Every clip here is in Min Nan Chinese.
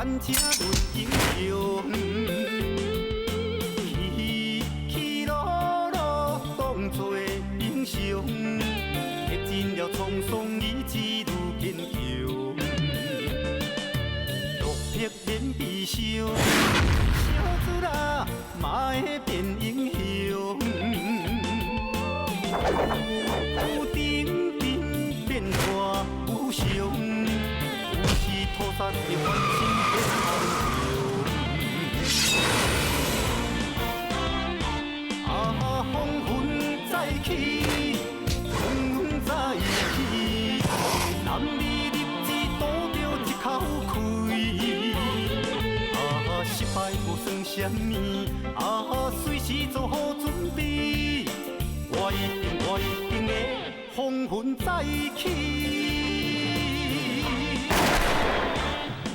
反正论英雄。起起落落当作英雄，历尽了沧桑，意志愈坚强。落魄免悲伤，小子啦嘛会变英雄。有阵阵变化无常，有时土沙会翻身变红龙。啊，风云再起，风云再起，男儿立志赌著一口气。啊，失败无算啥物，啊，随时做好准备。我一定，我一定会风云再起。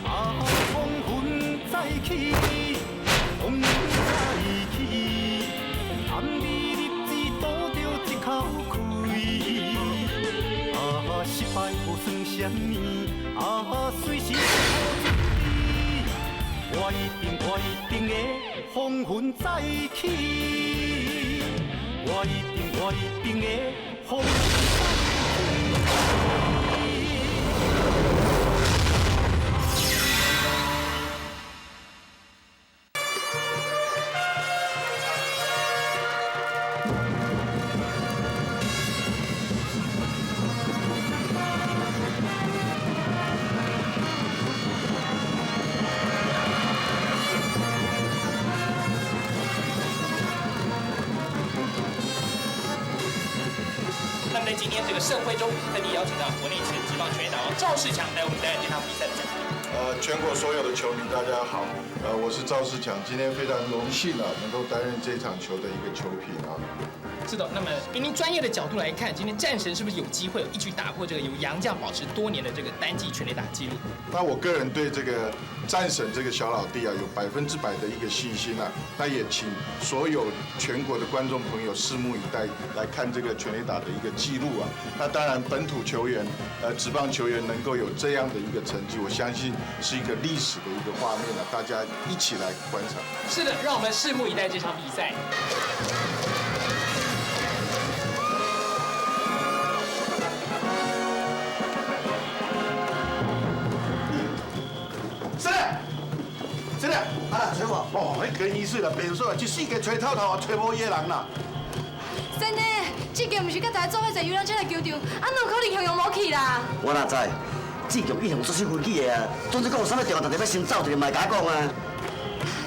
啊，风云再起，风云再起，男儿立志赌著一口气。啊，失败无算啥物，啊，随时做好准备。我一定，我一定会风云再起。我一定，我一定会风云再起。那么在今天这个盛会中，特地邀请到国内前职棒全垒打王赵世强来为我们带来这场比赛的讲评。全国所有的球迷大家好，我是赵世强，今天非常荣幸啊，能够担任这场球的一个球评啊。是的，那么以您专业的角度来看，今天战神是不是有机会一举打破这个由洋将保持多年的这个单季全垒打纪录？那我个人对这个战神这个小老弟啊，有100%的一个信心啊。那也请所有全国的观众朋友拭目以待，来看这个全垒打的一个记录啊。那当然，本土球员，职棒球员能够有这样的一个成绩，我相信是一个历史的一个画面啊，大家一起来观察。是的，让我们拭目以待这场比赛。真的，啊，找我哦，彼更衣室啦，别说，这四界揣透透啊，揣无伊个人啦。真的，志强毋是佮大家做伙坐游览车来球场，啊，哪有可能形容无去啦？我哪知，志强一向做守规矩的啊，总之讲有啥物重要代志欲先走一下，嘛会共我讲啊。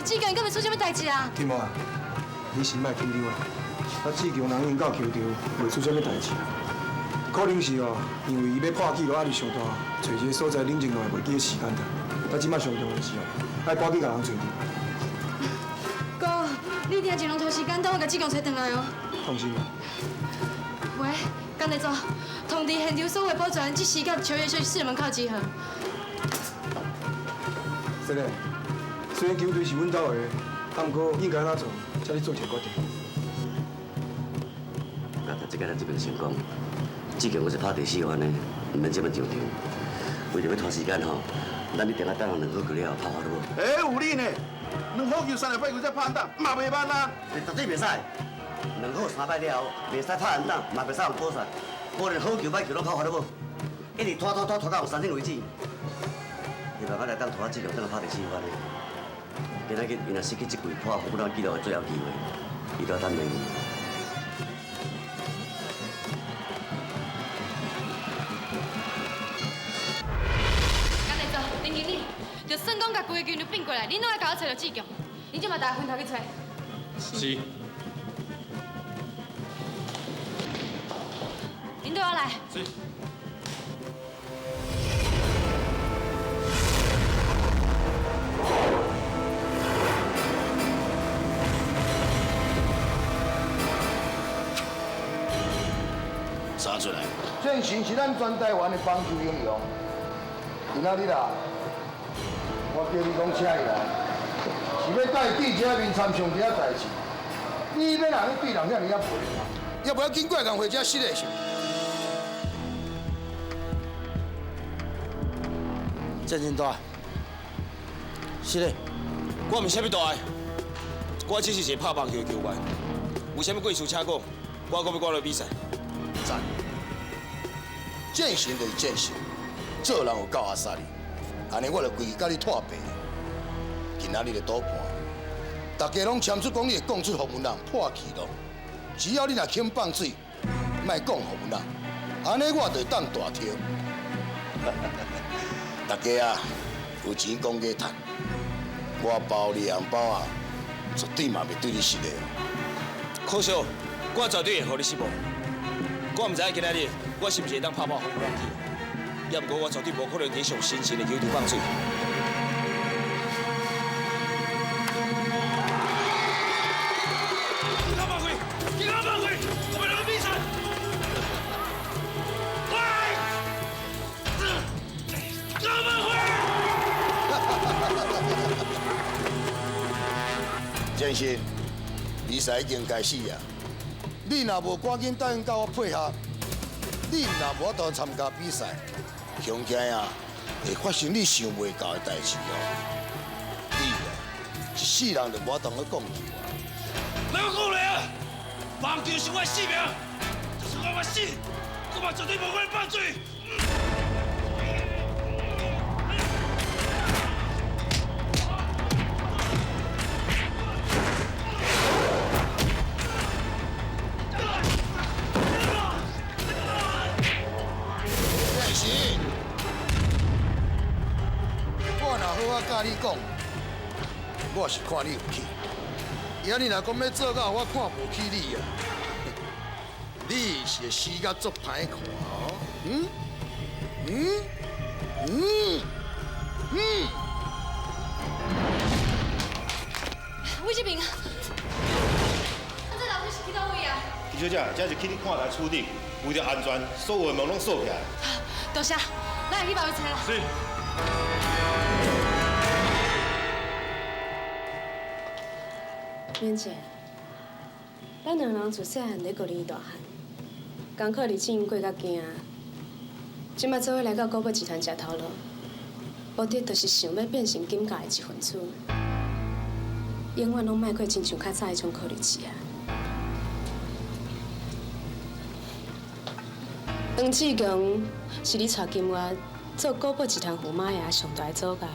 志强，敢会出啥物代志啊？天母啊，你先莫紧张啊。啊，志强人已经到球场，袂出啥物代志。可能是哦，因为伊欲破纪录压力伤大，揣一个所在冷静落来，袂记得时间啦。啊，这摆上重要的是哦，爱赶紧共人揣著。哥，你一定尽量拖时间，等我共志强揣转来哦。放心啦。喂，监理组，通知现场所有保全，即时到球员休息室门口集合。是嘞，虽然球队是阮兜的，啊，毋过应该按怎做，才你做一个决定。啊，这个咱这边先讲，志强阁是拍第四番的，毋免这么上场。为著欲拖时间吼，咱一定爱等两好球了后拍好无？哎，有理呢，两好球三礼拜球才拍安打，嘛袂慢啊。绝对袂使，两好三摆了后，袂使拍安打，嘛袂使用补赛，无论好球歹球拢拍好无？一直拖拖拖拖到有三振为止。希望咱来当拖志强转来拍第四番的。今仔日伊若失去这季破ホームラン纪录的最后机会，伊都要等袂。林经理，就算讲共规个球场并过来，恁拢爱共我揣著志强，恁这马大家分头去揣。是。恁对我来。是。啥出来？战神是咱全台湾的棒球英雄。今仔日啦，我叫你讲请伊来，是欲带记者面参详一仔代志。你欲人去对人遐尔仔赔吗？要不要紧过来共回家室的是？郑振大，是嘞，我毋是啥物大爱，我只是一个拍棒球的球员，有啥物过事请讲，我阁欲赶落比赛。赞！战神就是战神，做人有够阿萨利，按呢我就规气共你拖白。今仔日的赌盘，大家拢签出讲你会讲出予阮人破纪录，只要你若肯放水，莫讲予阮人，按呢我就会当大抽。大家啊，有钱讲价趁，我包你红包啊，绝对嘛袂对你失礼。可惜，我绝对会予你失望。我毋知影今仔日我是毋是会当拍破风浪去，也毋过我绝对无可能伫上神圣的球场放水。你敢放开！你敢放开！我们两个比赛。喂！敢放开！建新，比赛已经开始啊！你若无赶紧答应佮我配合，你若无法度参加比赛，恐惊啊会发生你想袂到的代志哦。你啊，一世人就无法度去讲球啊！莫讲咧啊！棒球是我的性命，就算我死，我嘛绝对无可能放水。建新，我若好好佮你讲，我是看你有气。伊啊，你若讲欲做到我看无起你啊，你是会死甲足歹看哦。嗯嗯嗯嗯。魏志平，这老师是去佗位啊？陈小姐，这是去你看台处理，为著安全，所有的门拢锁起来。多谢，咱去别位揣啦。是。免姐，咱两人自细汉咧高二大汉，功课日子过甲行，这摆做伙来到国宝集团食头路，目的就是想欲变成金家的一份子，永远拢莫过亲像较早彼种苦日子啊。黄志强是你娶金月做国宝集团驸马爷上大的阻碍，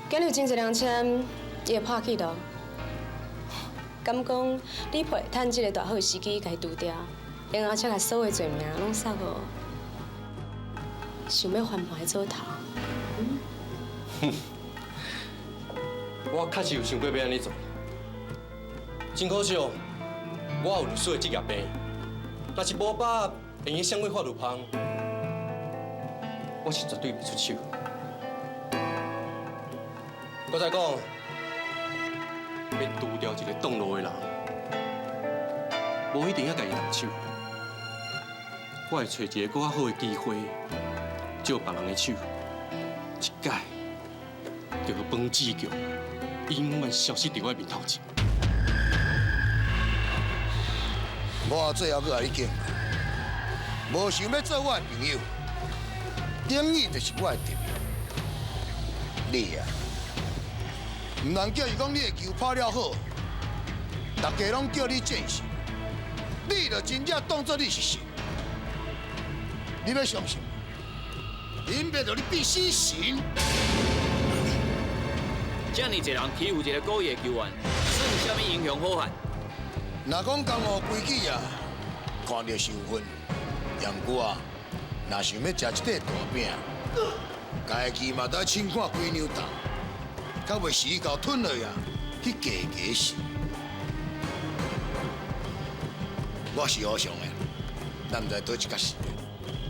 今日有真济人签。伊会破纪录，敢讲你配趁这个大好时机共伊除掉，然后才共所有罪名拢撒予想欲翻盘的组头。哼，我确实有想过欲按呢做，真可惜，我有律师的职业病，若是无把握会用啥物法律芳，我是绝对袂出手。我再讲。欲除掉一个挡路的人，无一定爱共伊动手。我会揣一个阁较好的机会，借别人的手，一改就予方志强永远消失伫我面头前。我最后阁共你讲，无想欲做我的朋友，等于就是我的敌人。你啊！毋通叫伊讲你的球拍了好，大家拢叫你战神，你就真正当作你是神。你欲相信？恁爸著你变死神。遮尔济人欺负一个故意的球员，算啥物英雄好汉？若讲江湖规矩啊，看著是有份，也毋过啊，若想欲食这块大饼，家己嘛得凊看几两重。较袂死𠢕吞落啊，去加加死。我是和尚的，咱毋知佗一角是。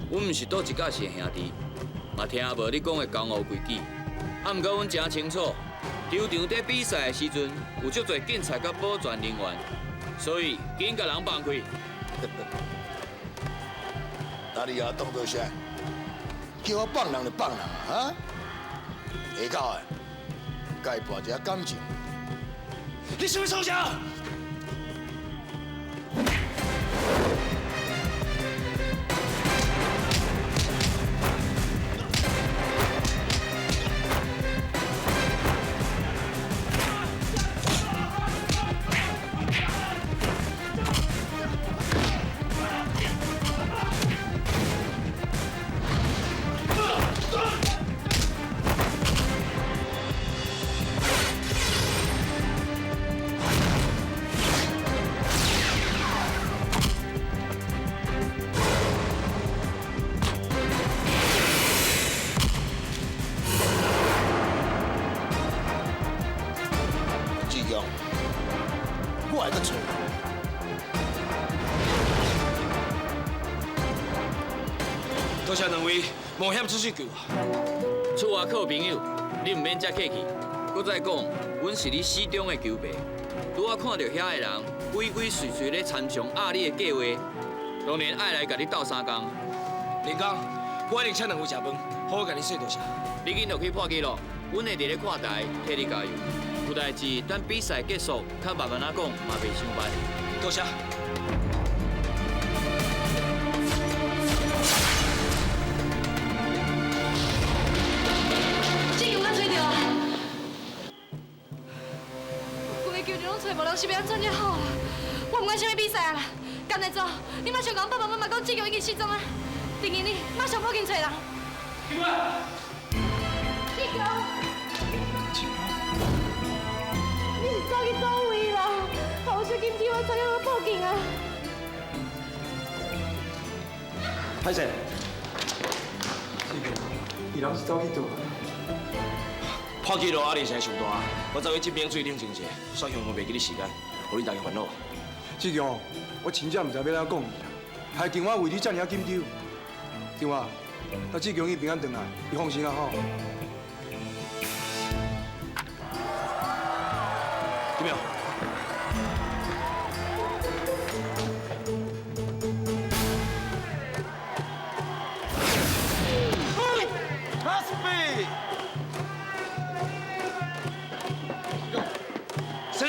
阮毋是佗一角是的兄弟，嘛听无你讲的江湖规矩。啊，毋过阮真清楚，球场伫比赛的时阵有足济警察佮保全人员，所以紧共人放开。那你也当做啥？叫我放人就放人啊！哈？下口的。共伊搏一下感情。你想欲创啥？两位冒险出手救我。厝外靠朋友，你毋免遮客气。阁再讲，阮是你死忠的球迷，拄仔看著遐个人鬼鬼祟祟咧参详压你的计划，当然爱来共你斗相共。林工，我一定请两位食饭，好好共你说多谢。你紧落去破纪录，阮会伫咧看台替你加油。有代志等比赛结束，较慢慢仔讲，嘛袂伤慢。多谢。志强，咱揣著啊！规个球场拢揣无人，是欲按怎才好啊？我毋管啥物比赛啊啦，干来做，你马上共爸爸妈妈讲，志强已经失踪啊！定义你，马上报警揣人。志强，你是走去佗位啦？害我小紧张，我差点要报警啊！歹势。志强，伊人是走去佗？破纪录压力实在伤大，我走去这边水冷静者，煞用我袂记得时间，予恁大家烦恼。志强，我真正毋知欲按怎讲你啦，害强我为你遮尔仔紧张。对啊，那志强伊平安转来，你放心啦吼。金淼。哈斯比。谁？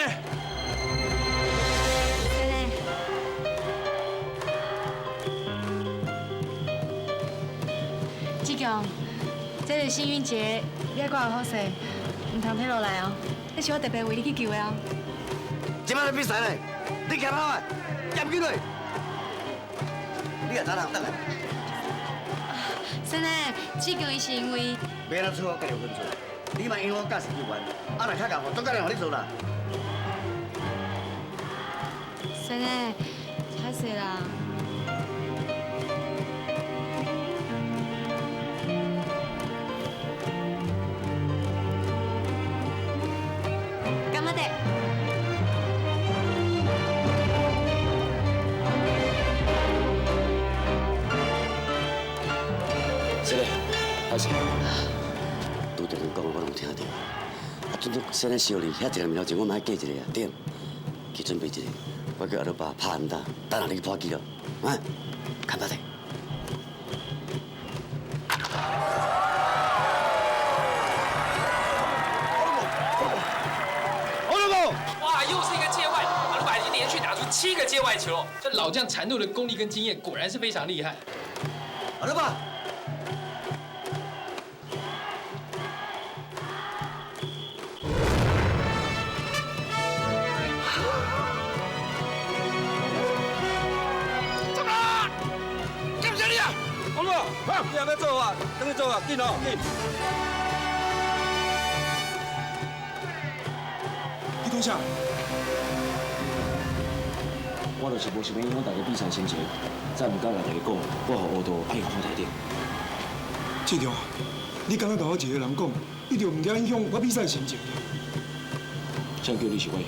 志强，这个幸运节你爱挂好势，毋通退落来哦。这是我特别为你去求的哦。这摆咧比赛咧，你徛好啊，严紧落。你也早通转来。先生，志强伊是因为欲按怎处我家己有分寸，你莫因为我教是球员，啊若较𠢕，总教练予你做啦。先生，歹势啦。干嘛的？谁咧？歹势。拄著你讲，我拢听著。啊，阵阵先咧烧你，遐一个面头前，我嘛爱计一个啊，对。去准备一下，我叫阿鲁爸拍安打，等下你去破纪录。啊，看巴的。哇，又是一个界外，阿鲁巴已经连续打出7个界外球，这老将缠斗的功力跟经验果然是非常厉害。阿鲁巴。怎么啦？干啥你啊？王哥，你也要做啊？等你做啊，紧哦，紧。你讲啥？我就是无想欲影响大家比赛心情，再毋敢共大家讲，我予乌道爱看台顶。志强，你敢若共我一个人讲，你就毋惊影响我比赛心情？谁叫你是我的兄弟？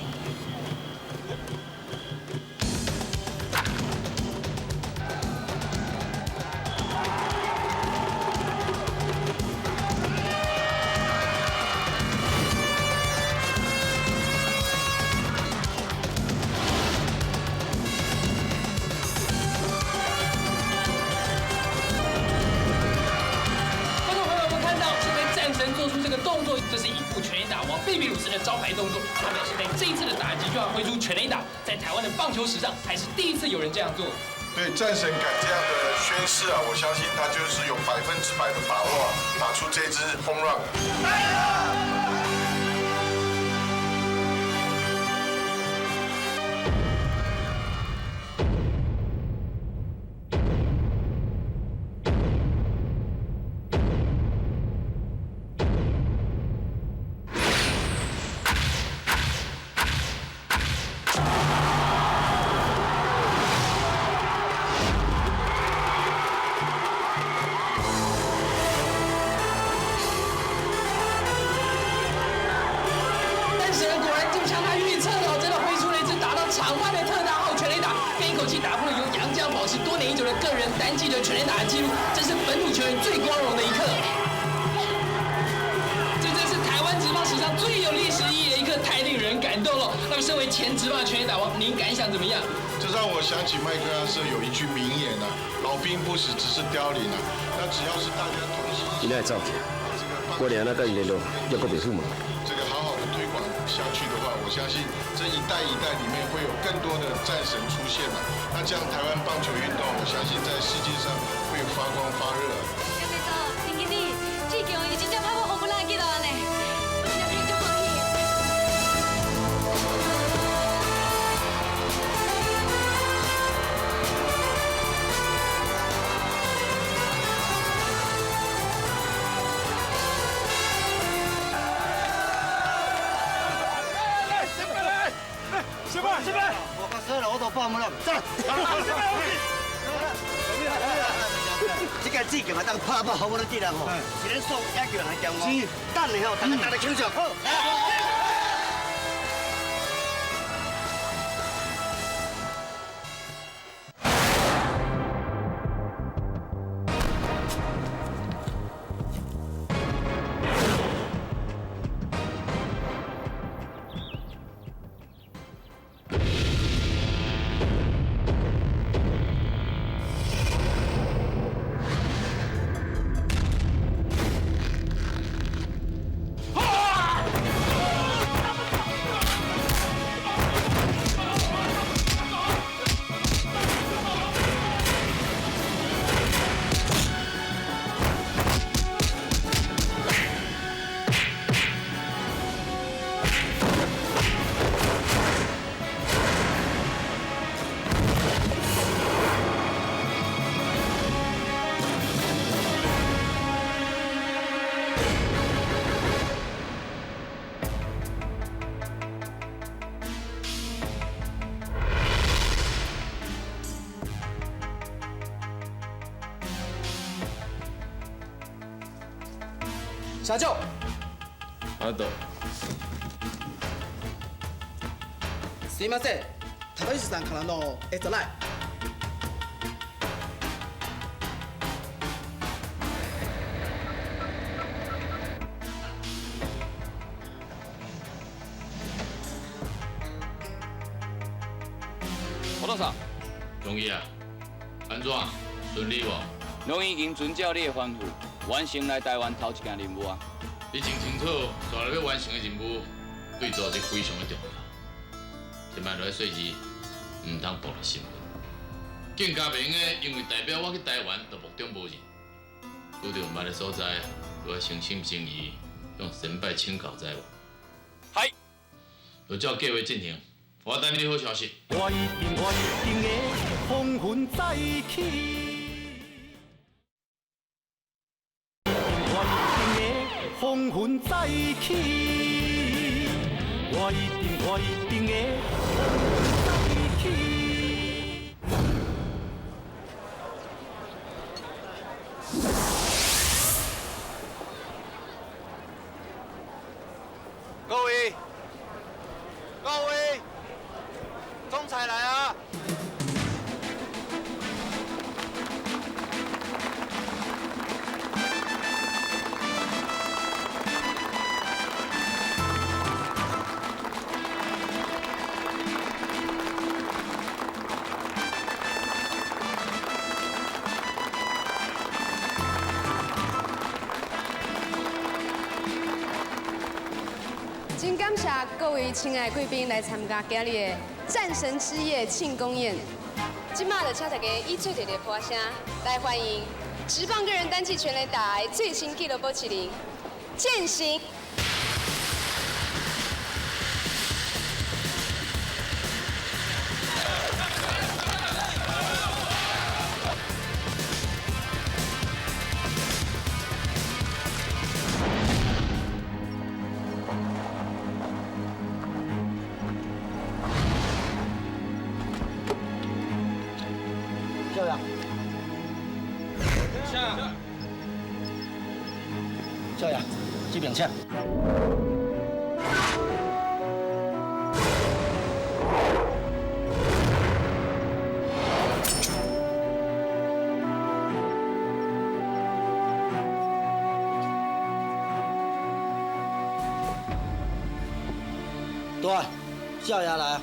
这是已故全垒打王贝比鲁斯的招牌动作。他表示，在这一次的打击就要挥出全垒打，在台湾的棒球史上还是第一次有人这样做。对战神敢这样的宣誓啊，我相信他就是有100%的把握打出这支 home run。场外的特大号全垒打，更一口气打破了由杨将保持多年已久的个人单季的全垒打纪录，这是本土球员人最光荣的一刻。这真是台湾职棒史上最有历史意义的一刻，太令人感动了。那么，身为前职棒全垒打王，您感想怎么样？这让我想起麦克阿瑟有一句名言啊：“老兵不死，只是凋零啊。”那只要是大家同心，伊哪会走去？我连安怎佮伊联络，犹阁袂赴问。这个好好的推广下去的话，我相信这一代一代里面会有更多的战神出现了。那这样台湾棒球运动，我相信在世界上会发光发热。江秘书，陈经理，志强伊真正拍破红不让的纪录呢，我真正替伊足欢喜。失败，失败！我较衰了，我都报无了，走。这个志强啊，当拍破好我的技能吼，是咱所有野球人的骄傲。等下吼，大家大家庆祝。好。社长，阿斗，すみません、高石さんからのえっ来。我多少？容易啊，安怎？顺利无？拢已经遵照你的吩咐，完成来台湾头一件任务啊！你真清楚，接落来欲完成的任务对组织非常的重要。千万落去细致，毋通暴露身份。更加袂用的，因为代表我去台湾，就目中无人。拄著毋捌的所在，就爱诚心诚意向先辈请教，知无？系。就照计划进行，我等你好消息。我一定我一定会风云再起。我一定会风云再起，我一定我一定会风云再起。各位，各位，总裁来啊！真感谢各位亲爱贵宾来参加今日的战神之夜庆功宴。这马就请大家以最热烈的拍声来欢迎职棒个人单季全垒打的最新纪录保持人健行。少爷，少爷，这边请。大，少爷来。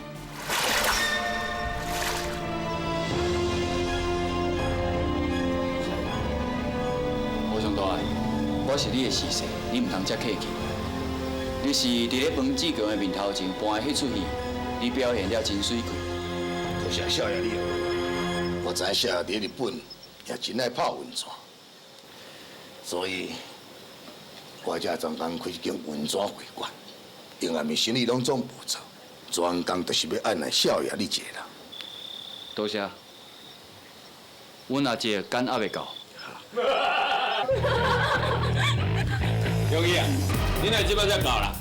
吴上大，我是你的师叔，你毋通遮客气。你是伫咧彭志强的面头前搬彼出戏，你表现了真媠气。多谢少爷你，我知影少爷伫日本也真爱泡温泉，所以我才专工开一间温泉会馆，营业的生意拢总无做，专工就是欲按捺少爷你一个人。多谢。阮阿姐敢还袂到。勇义啊，你哪这摆才到啦？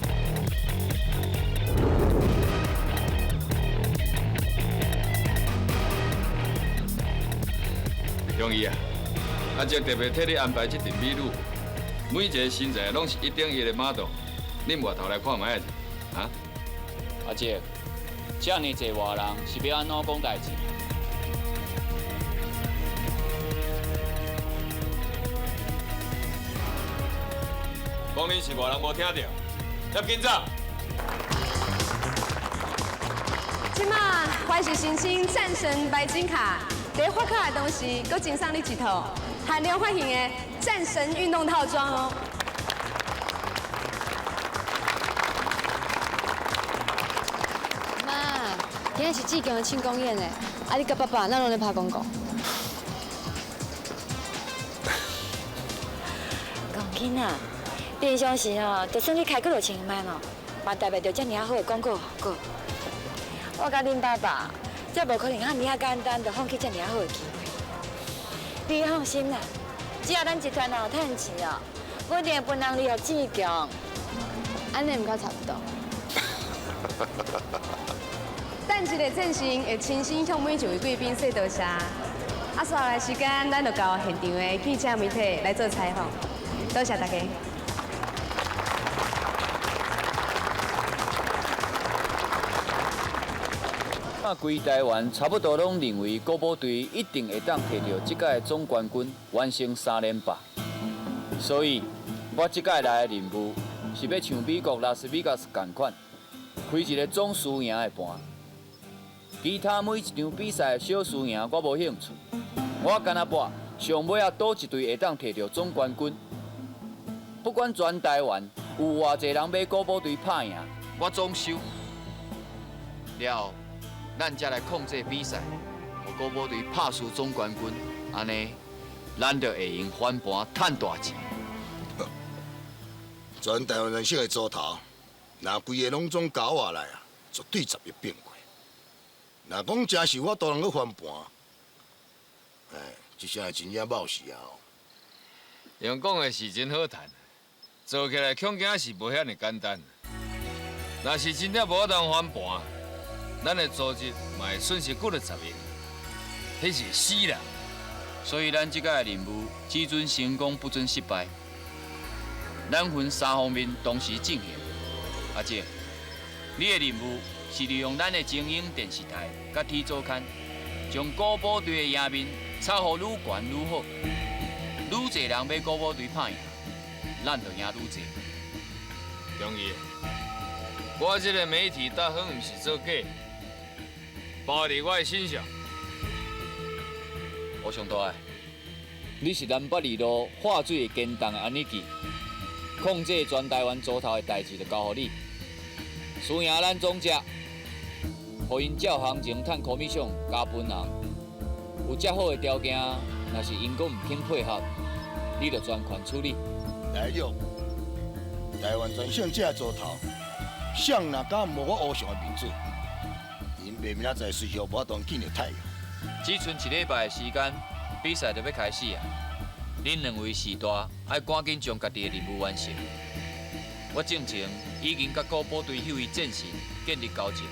勇义啊，阿姐特别替你安排这阵美女，每一个身材拢是一等一的 model，你回头来看覓仔啊？阿姐，遮尔济外人是欲按怎讲代志？讲你是外人无听著，遐紧走。这马我是申请战神白金卡，伫发卡的同时，阁赠送你一套限量发行的战神运动套装哦。妈，今仔是志强的庆功宴呢，啊你佮爸爸哪拢咧拍广告？讲囡仔，平常时吼，就算你开几落千万哦，嘛代表著遮尔啊好的广告效果。我佮恁爸爸，才无可能遐尔啊简单就放弃遮尔啊好的机会。你放心啦，只要咱集团有趁钱哦，我一定会分红利予志强。按呢毋较差不多。等一个战神会亲身向每一位贵宾说多谢。啊，接下来时间，咱就到现场的记者媒体来做采访。多谢大家。啊，规台湾差不多拢认为国宝队一定会当摕著这届总冠军，完成三连霸。所以，我这届来的任务是欲像美国拉斯维加斯仝款，开一个总输赢的盘。其他每一场比赛的小输赢我无兴趣，我干焦搏上尾仔佗一队会当摕著总冠军。不管全台湾有偌济人欲国宝队拍赢，我总收。了后，咱才来控制比赛，予国宝队拍输总冠军，按呢，咱就会用翻盘趁大钱。全台湾人省的组头，若规个拢总交我来啊，绝对10亿变过。若讲真是我大人阁翻盘，哎，这下真正冒死啊！用讲的是真好谈，做起来恐惊是无遐尔简单。若是真正无法度翻盘，咱的组织嘛会损失几落十亿，彼是死人。所以咱这届的任务只准成功，不准失败。咱分三方面同时进行。阿姐，你的任务是利用咱的精英电视台佮体周刊，将国宝队的赢面炒予愈悬愈好。愈济人欲国宝队拍赢，咱就赢愈济。中义，我这个媒体大亨毋是做假，包伫我的身上。吴上大，你是南北二路化水会坚动的安尼记，控制全台湾组头的代志就交予你。输赢咱总接，予𪜶照行情趁commission加分红。有遮好的条件，若是𪜶阁毋肯配合，你就全权处理。来玉，台湾全省这组头，谁若敢摸我乌熊的面子，𪜶袂明仔载随时无法度见著太阳。只賰一礼拜的时间，比赛就欲开始啊！恁两位序大，爱赶紧将家己的任务完成。我进前已经佮国宝队彼位战神建立交情，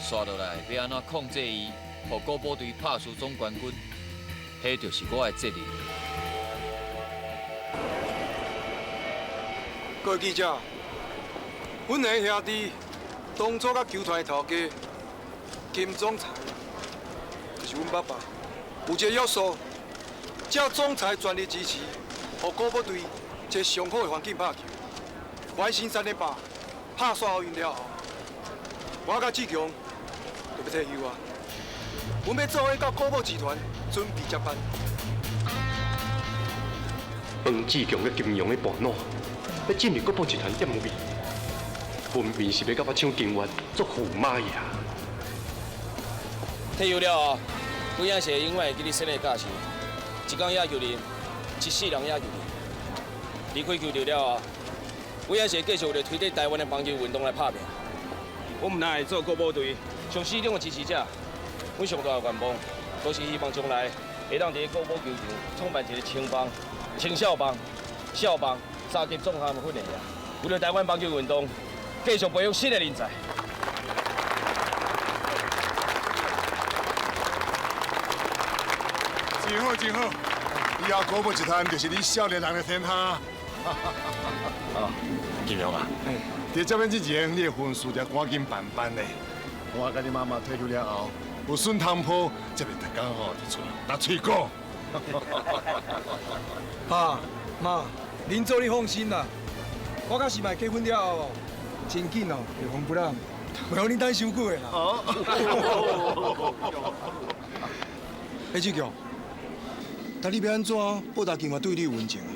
紲落来欲按怎控制伊，予国宝队拍输总冠军，彼就是我的责任。各位记者，阮两个兄弟当初佮球团的头家金总裁，就是阮爸爸，有一个约束，照总裁全力支持，予国宝队一个上好的环境拍球，完成三连霸，拍煞奥运了后，我佮志强就欲退休啊，阮欲做伙佮国宝集团准备接班。方志强佮金阳的盘脑，欲进入国宝集团占位，分明是欲佮我抢金源做驸马爷。退休了后，阮也是永远会记你生的教训：一工野球人，一世人野球人。离开球场了后，阮也是继续为了推进台湾的棒球运动来拍拼。阮毋但会做国宝队上始终的支持者，阮上大的愿望，都是希望将来会当伫国宝球场创办一个青棒、青少棒、少棒三级综合训练营，为了台湾棒球运动继续培育新的人才。真好，真好！以后国宝集团就是你少年人的天下。啊，金荣啊，伫这边之前，你的婚事就赶紧办办的。我佮你妈妈退休了后，有孙通抱，才袂逐工吼伫厝打喙鼓。爸妈，恁做你放心啦，我佮是麦结婚了后，真紧哦，会防不人，袂予恁等伤久的啦。哎，志强，但你欲按怎报答金华对你有恩情啊？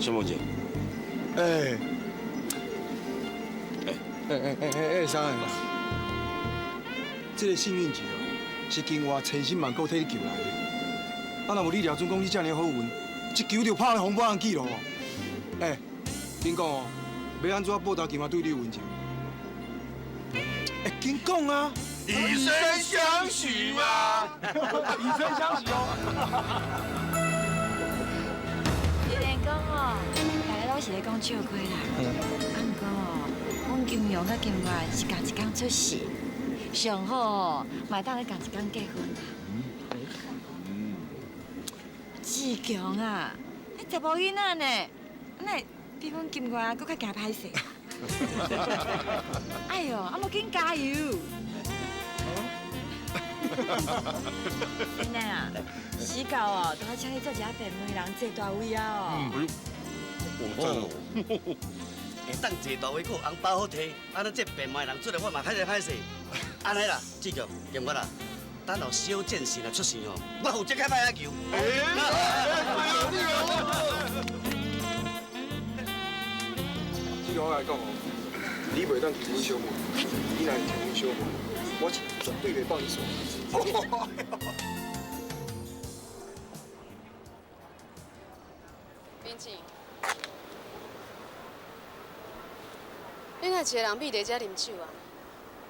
什么恩情？哎，哎哎哎哎哎，啥？这个幸运球是金华千辛万苦替你求来的。啊，若无你掠准讲你这尔好运，一球就拍予风波人记录。哎，紧讲哦，欲按怎报答金华对你有恩情？哎，紧讲啊！以身相许嘛！以身相许哦。虽然讲哦，大家拢是咧讲笑话啦，啊，毋过哦，阮金阳佮金月是仝一工出世，上好哦，嘛会当咧仝一工结婚。志强啊，你查某囡仔呢，哪会比阮金月阁较惊歹势？哎哟，啊无紧加油！真的啊，死到哦，都爱请你做一下变媒人，坐大位啊哦。哦，会当坐大位，阁有红包好提，按呢这变媒人出来，我嘛歹势歹势。按呢啦，志强，金月啦，等候小战士若出现哦，我负责较歹野球。志强，我来讲哦，你袂当求阮小妹，你若会求阮小妹，我是绝对袂放你煞。明志，你哪一个人秘伫遮啉酒啊？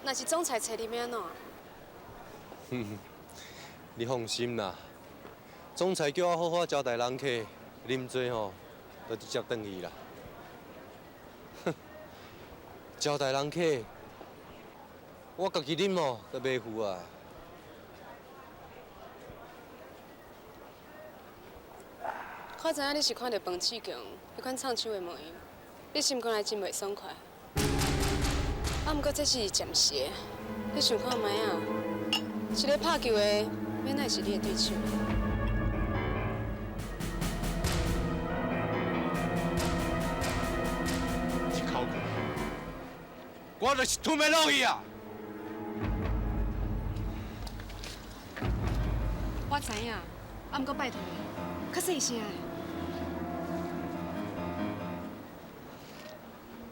若是总裁揣你欲按怎？哼，你放心啦，总裁叫我好好招待人客，啉醉吼，就直接转去啦。哼，招待人客，我家己啉哦，都袂赴啊。我知影你是看著彭志强彼款唱手的模样，你心肝内真袂爽快。啊，毋过这是暂时的，你想看觅啊？一个拍球的，欲哪会是你的对手？一口气，我就是吞袂落去啊！我知影，啊，毋过拜托你，较细声的。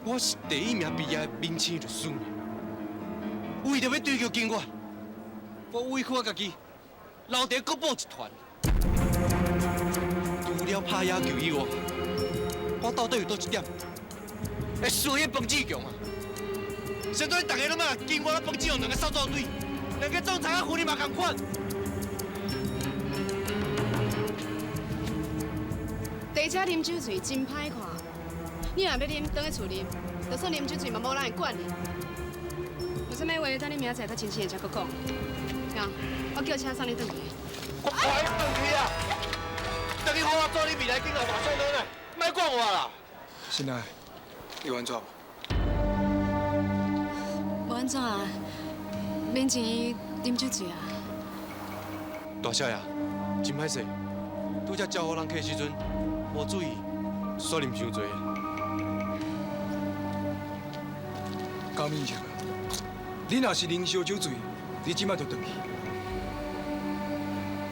我是第一名毕业的明星律师，为著欲追求金源，我委屈我家己，留伫国宝集团。除了拍野球以外，我到底有佗一点会输予彭志强啊？现在大家拢骂金源佮彭志强两个扫作对，两个总裁佮夫人嘛仝款。伫遮啉酒醉真歹看。你若欲啉，转去厝啉，就算啉酒醉嘛，无人会管你。有啥物话，等你明仔载较清醒的才阁讲。啊，我叫车送你转去。我不爱转去啊！转去好我做你未来镜头马上转来，莫管我啦。心爱，你有按怎无？无按怎啊，免钱啉酒醉啊。大少爷，真歹势，拄才招呼人客时阵，无注意，煞啉伤济。江明强，你若是啉烧酒醉，你這擺就轉去。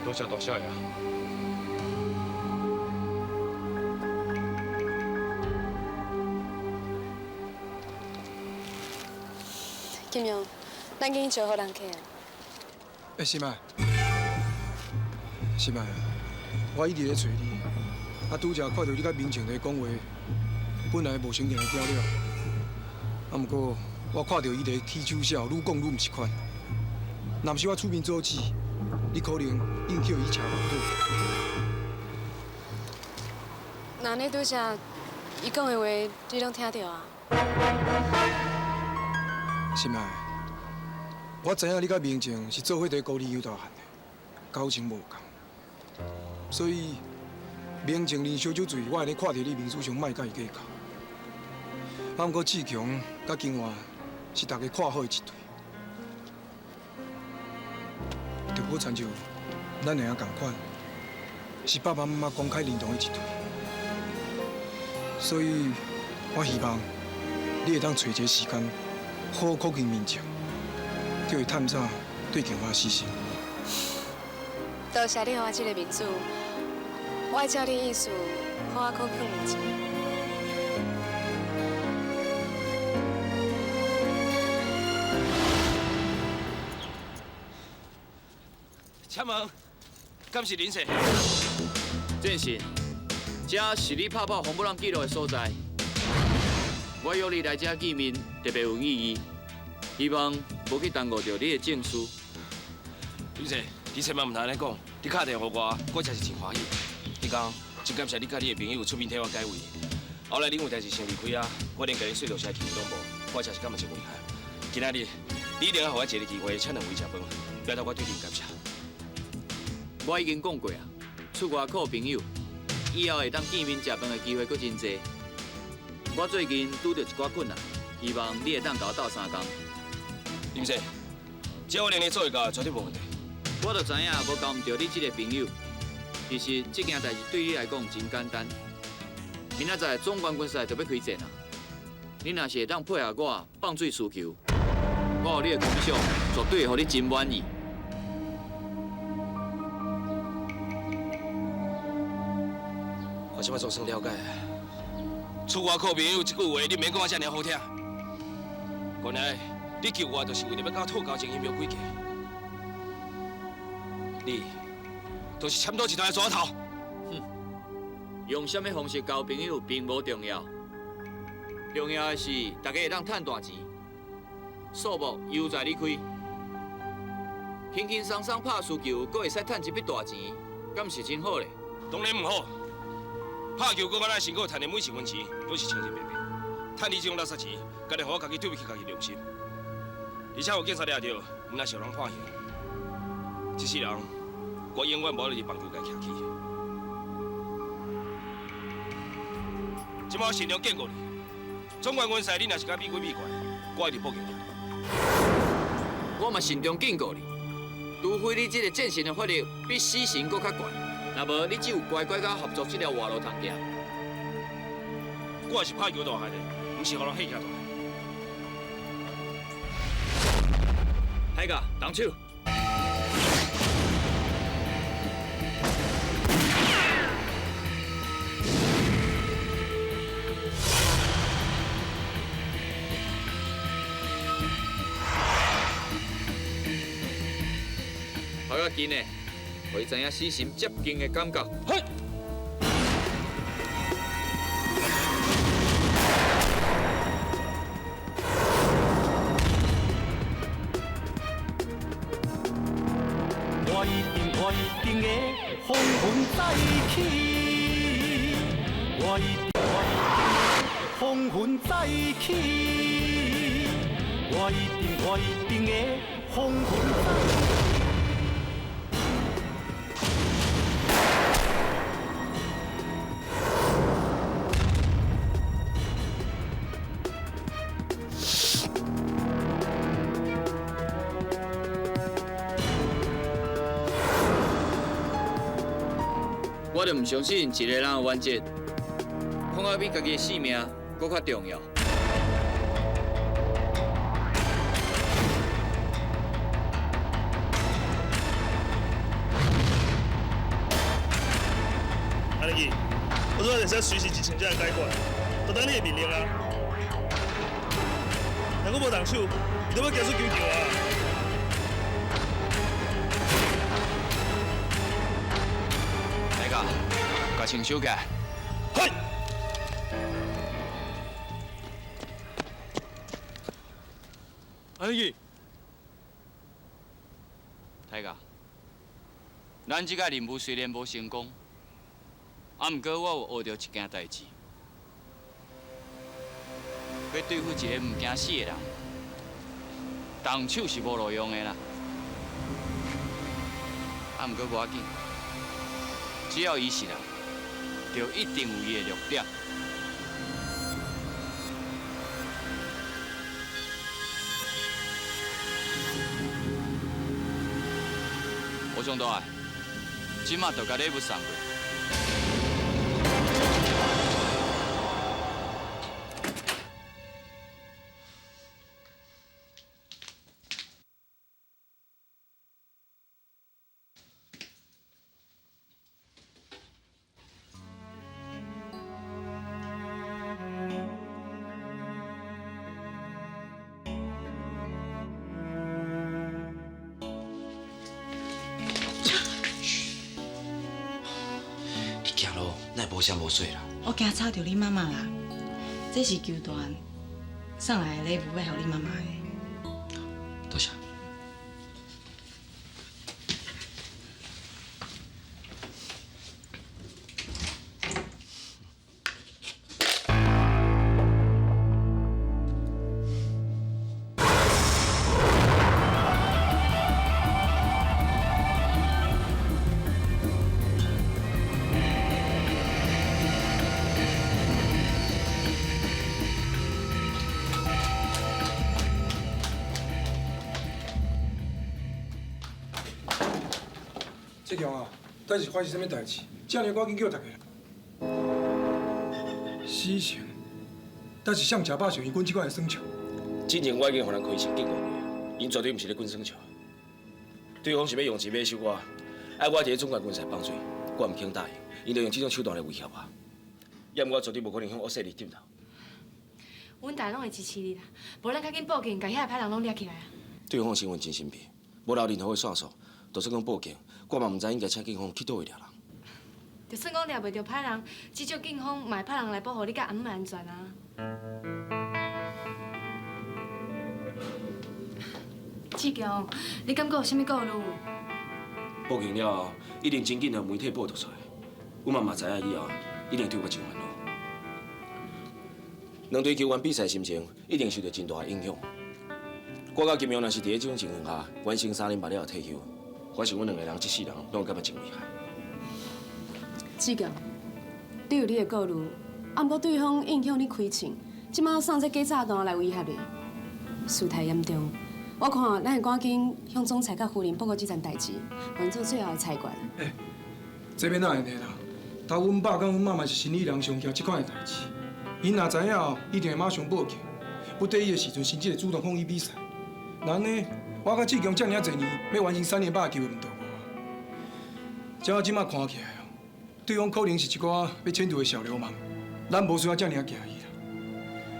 多謝大少爺。金勇，咱緊去招呼人客啊。欸，心愛，心愛，我一直咧揣你，啊，拄才看著你佮明晴咧講話，本來無心情會掉了，啊，毋過我看著伊咧起手笑，愈講愈毋是款。若毋是我出面阻止，你可能硬叫伊車禍倒。那你拄才伊講的話，你攏聽著啊？心愛，我知影你佮明晴是做伙佇高麗油大漢的，交情無仝，所以明晴啉燒酒醉，我會咧看著你面子上莫佮伊計較。啊，毋過志強佮金華是大家看好的一對，就好親像咱兩个仝款，是爸爸媽媽公開認同的一對，所以我希望你會當揣一个時間，好好靠近明晴，叫伊探查對金華死心。多謝你予我這个面子，我會照你意思好好靠近明晴。請問，敢是林生？戰神，這是你拍破風雨人紀錄的所在。我約你來這見面，特別有意義，希望無去耽誤著你的證書。林生，你千萬毋通按呢講，你敲電話予我，我真是真歡喜。彼工真感謝你佮你的朋友出面替我解圍。後來恁有代志先離開啊，我連共恁說道聲機會攏無，我真是感覺真遺憾。今仔日你一定要予我一个機會，請兩位食飯，表達我對恁感謝。我已經講過啊，出外靠朋友，以後會當見面食飯的機會閣真濟。我最近拄著一寡困難，希望你會當共我鬥相共。林生，只要我能力做會到，絕對無問題。我就知影無交毋著你這個朋友。其實這件代誌對你來講真簡單。明仔載總冠軍賽就欲開戰啊！你若是會當配合我放水輸球，我予你的奖賞絕對會予你真滿意。我這擺總算了解。出外靠朋友這句話，你免講啊遮爾好聽。原來你救我，就是為著欲佮我討交情，陰謀詭計。你就是攕倒集團的蛇頭。哼，用啥物方式交朋友並無重要，重要的是大家會當趁大錢，數目悠哉你開，輕輕鬆鬆拍輸球，閣會使趁一筆大錢，敢是真好咧？當然毋好。拍球，閣敢若辛苦趁的每一分錢，攏是清清白白。趁你這種垃圾錢，敢會予我家己對不起家己良心。而且予警察掠著，毋但受人判刑。這世人，我永遠無法伫棒球界徛起。這擺我慎重警告你，總冠軍賽你若是敢比鬼比怪，我一定報警。我嘛慎重警告你，除非你這個戰神的法力比死神閣較懸。若無，你只有乖乖佮我合作這條活路通行。我是拍球大漢的，毋是予人嚇大。海哥，動手！跑較緊的。予伊知影死神接近的感覺。嘿！我一定我一定會風雲再起，我一定我一定風雲再起，我一定我一定會風雲再起。我就毋相信一个人的原则，恐怕比家己的性命阁较重要。阿弟，我这会使随时一枪才会解决，就等你的命令啊。若阁无动手，你就欲行出球场啊！来个，共枪收起来。嘿。阿弟，大哥，咱这个任务虽然无成功，啊，毋过我有学著一件代志。欲对付一个毋惊死的人，动手是无路用的啦。啊，毋过无要紧，只要伊是人，就一定有伊的弱点。我上大，这马就共礼物送过。无声无息啦！我惊吵著你妈妈啦。这是球团送来的礼物，欲予你妈妈的。多谢。志强啊，到底是发生啥物代志？遮尔赶紧叫大家来。死神，但是谁食饱想伊滚这款的耍笑？之前我已经予人开枪警告过，𪜶绝对毋是咧滚耍笑。对方是欲用钱买收我，爱我伫咧总冠军赛放水，我毋肯答应，𪜶就用这种手段来威胁我。也毋过我绝对无可能向恶势力低头。阮大家拢会支持你啦，无咱较紧报警，共遐个歹人拢掠起来啊！对方身份真神秘，无留任何的线索，就算讲报警，我嘛毋知应该请警方去佗位掠人。就算讲掠袂著歹人，至少警方嘛会派人来保护你佮阿姆的安全啊！志强，你敢阁有啥物顾虑？报警了后，一定真紧予媒体报道出来。阮妈妈知影以后，一定对我真烦恼。两队球员比赛心情一定受著真大的影响。我佮金庸若是伫咧这种情况下完成3连败了后退休，我想阮两个人这世人拢会感觉真遗憾。志强，你有你的顾虑，啊，毋过对方影响你开枪，这马送这假炸弹来威胁你，事态严重。我看咱会赶紧向总裁佮夫人报告这件代志，予𪜶做最后的裁决。欸，这欲哪会呢啦？头阮爸佮阮妈嘛是生理人上惊这款的代志，𪜶若知影，一定会马上报警。不得已的时阵，甚至会主动放弃比赛。那按呢，我佮志强遮尔济年，欲完成3连败的机会毋都无啊？照这马看起来哦，对方可能是一寡欲潜逃的小流氓，咱无需要遮尔惊伊啦。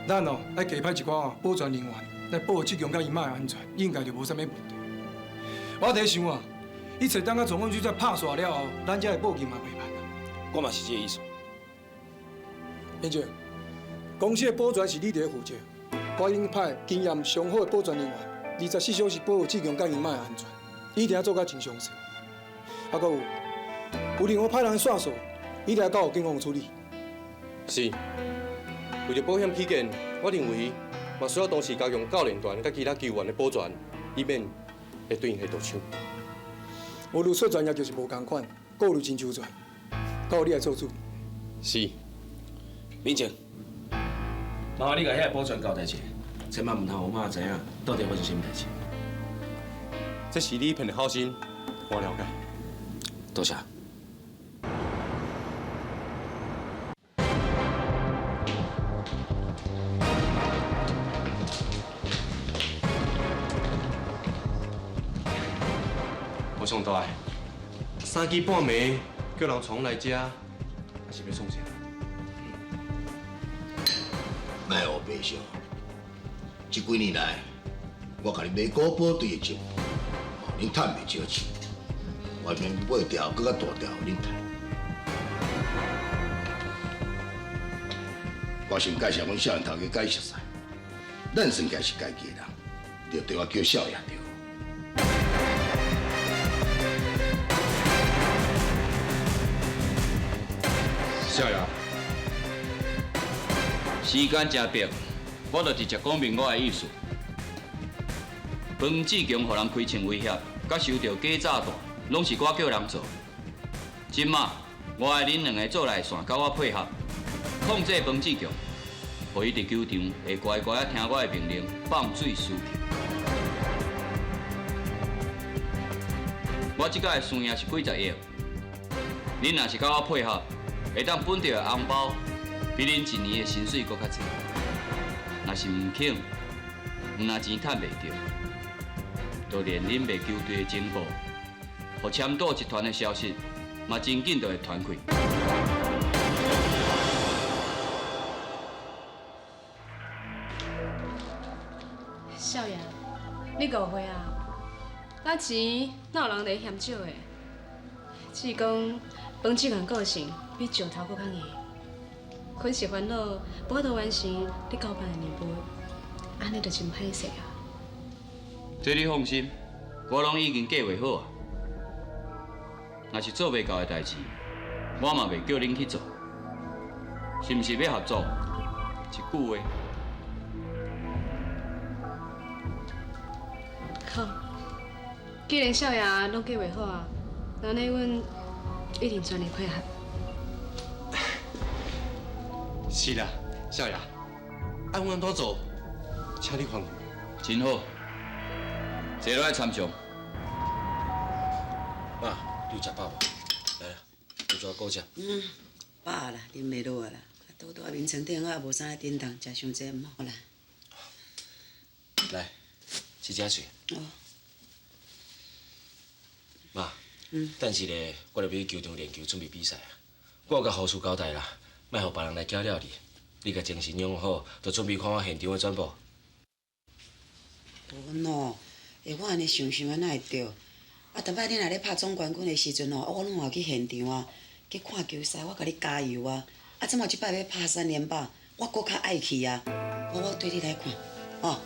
咱哦，爱加派一寡保全人员来保护志强佮伊妈的安全，应该就无啥物问题。我伫想啊，一切等到总冠军赛拍煞了后，咱才会报警嘛袂慢啊。我嘛是这个意思。连静，公司的保全是你伫咧负责，我已经派经验上好的保全人员，24小时保护志强佮伊妈的安全，一定要做甲真详细。啊，阁有，有任何歹人线索，一定要交予警方处理。是，为著保险起见，我认为嘛需要同时加强教练团佮其他球员的保全，以免会对𪜶下毒手。无论出专业就是无仝款，顾虑真周全，交予你来做主。是，明静，麻烦你共遐个保全交代一下，千万毋通予我妈知影到底发生啥物代志。这是你一片的好心，我了解。多谢。我上大，3更半暝叫人从来遮，啊是欲创啥？莫乌白想，這幾年來，我共你買國寶隊的情報，恁趁袂少錢，我免買條閣較大條予恁趁。我先介紹阮少年頭家佮你熟似，咱算起來是家己的人，就對我叫少爺著。少爺，時間誠迫，我就直接講明我的意思。彭志強予人開槍威脅，佮收著假炸彈，攏是我叫人做。這馬我愛恁兩个做內線，佮我配合，控制彭志強，予伊佇球場會乖乖仔聽我的命令，放水輸球。我這擺的輸贏是幾十億，恁若是佮我配合，會當分著的紅包比恁一年的薪水閣較濟。若是毋肯，毋但錢趁袂著，就連恁賣球隊的情報，予簽賭集團的消息，嘛真緊就會傳開。少爺，你誤會啊！咱錢哪有人會嫌少的？只是講彭志強個性比石頭閣較硬，昆是煩惱，無法度完成你交辦的任務，按呢就真歹勢啊！這你放心，我攏已經計劃好啊。若是做袂到的代誌，我嘛袂叫恁去做。是毋是欲合作？一句話。好，既然少爺攏計劃好啊，那呢，阮一定全力配合。是啦，少爺，按阮按怎做，請你吩咐。真好，坐落來參詳。媽，你有食飽無？來啦，有做果汁。嗯，飽啦，啉袂落啊啦。啊，拄拄仔眠床頂，我也無啥振動，食傷濟毋好啦。來，試食喙。哦。媽，等一下，我著欲去球場練球，準備比賽啊。我有共護士交代啦，莫予別人來攪擾你。你共精神養好，就準備看我現場的轉播。無喏，欸，我按呢想想按哪會對？啊，逐擺你若咧拍總冠軍的時陣吼，我攏有去現場啊，去看球賽，我共你加油啊！啊，這馬這擺欲拍三連霸，我閣較愛去啊！我綴你來看，哦。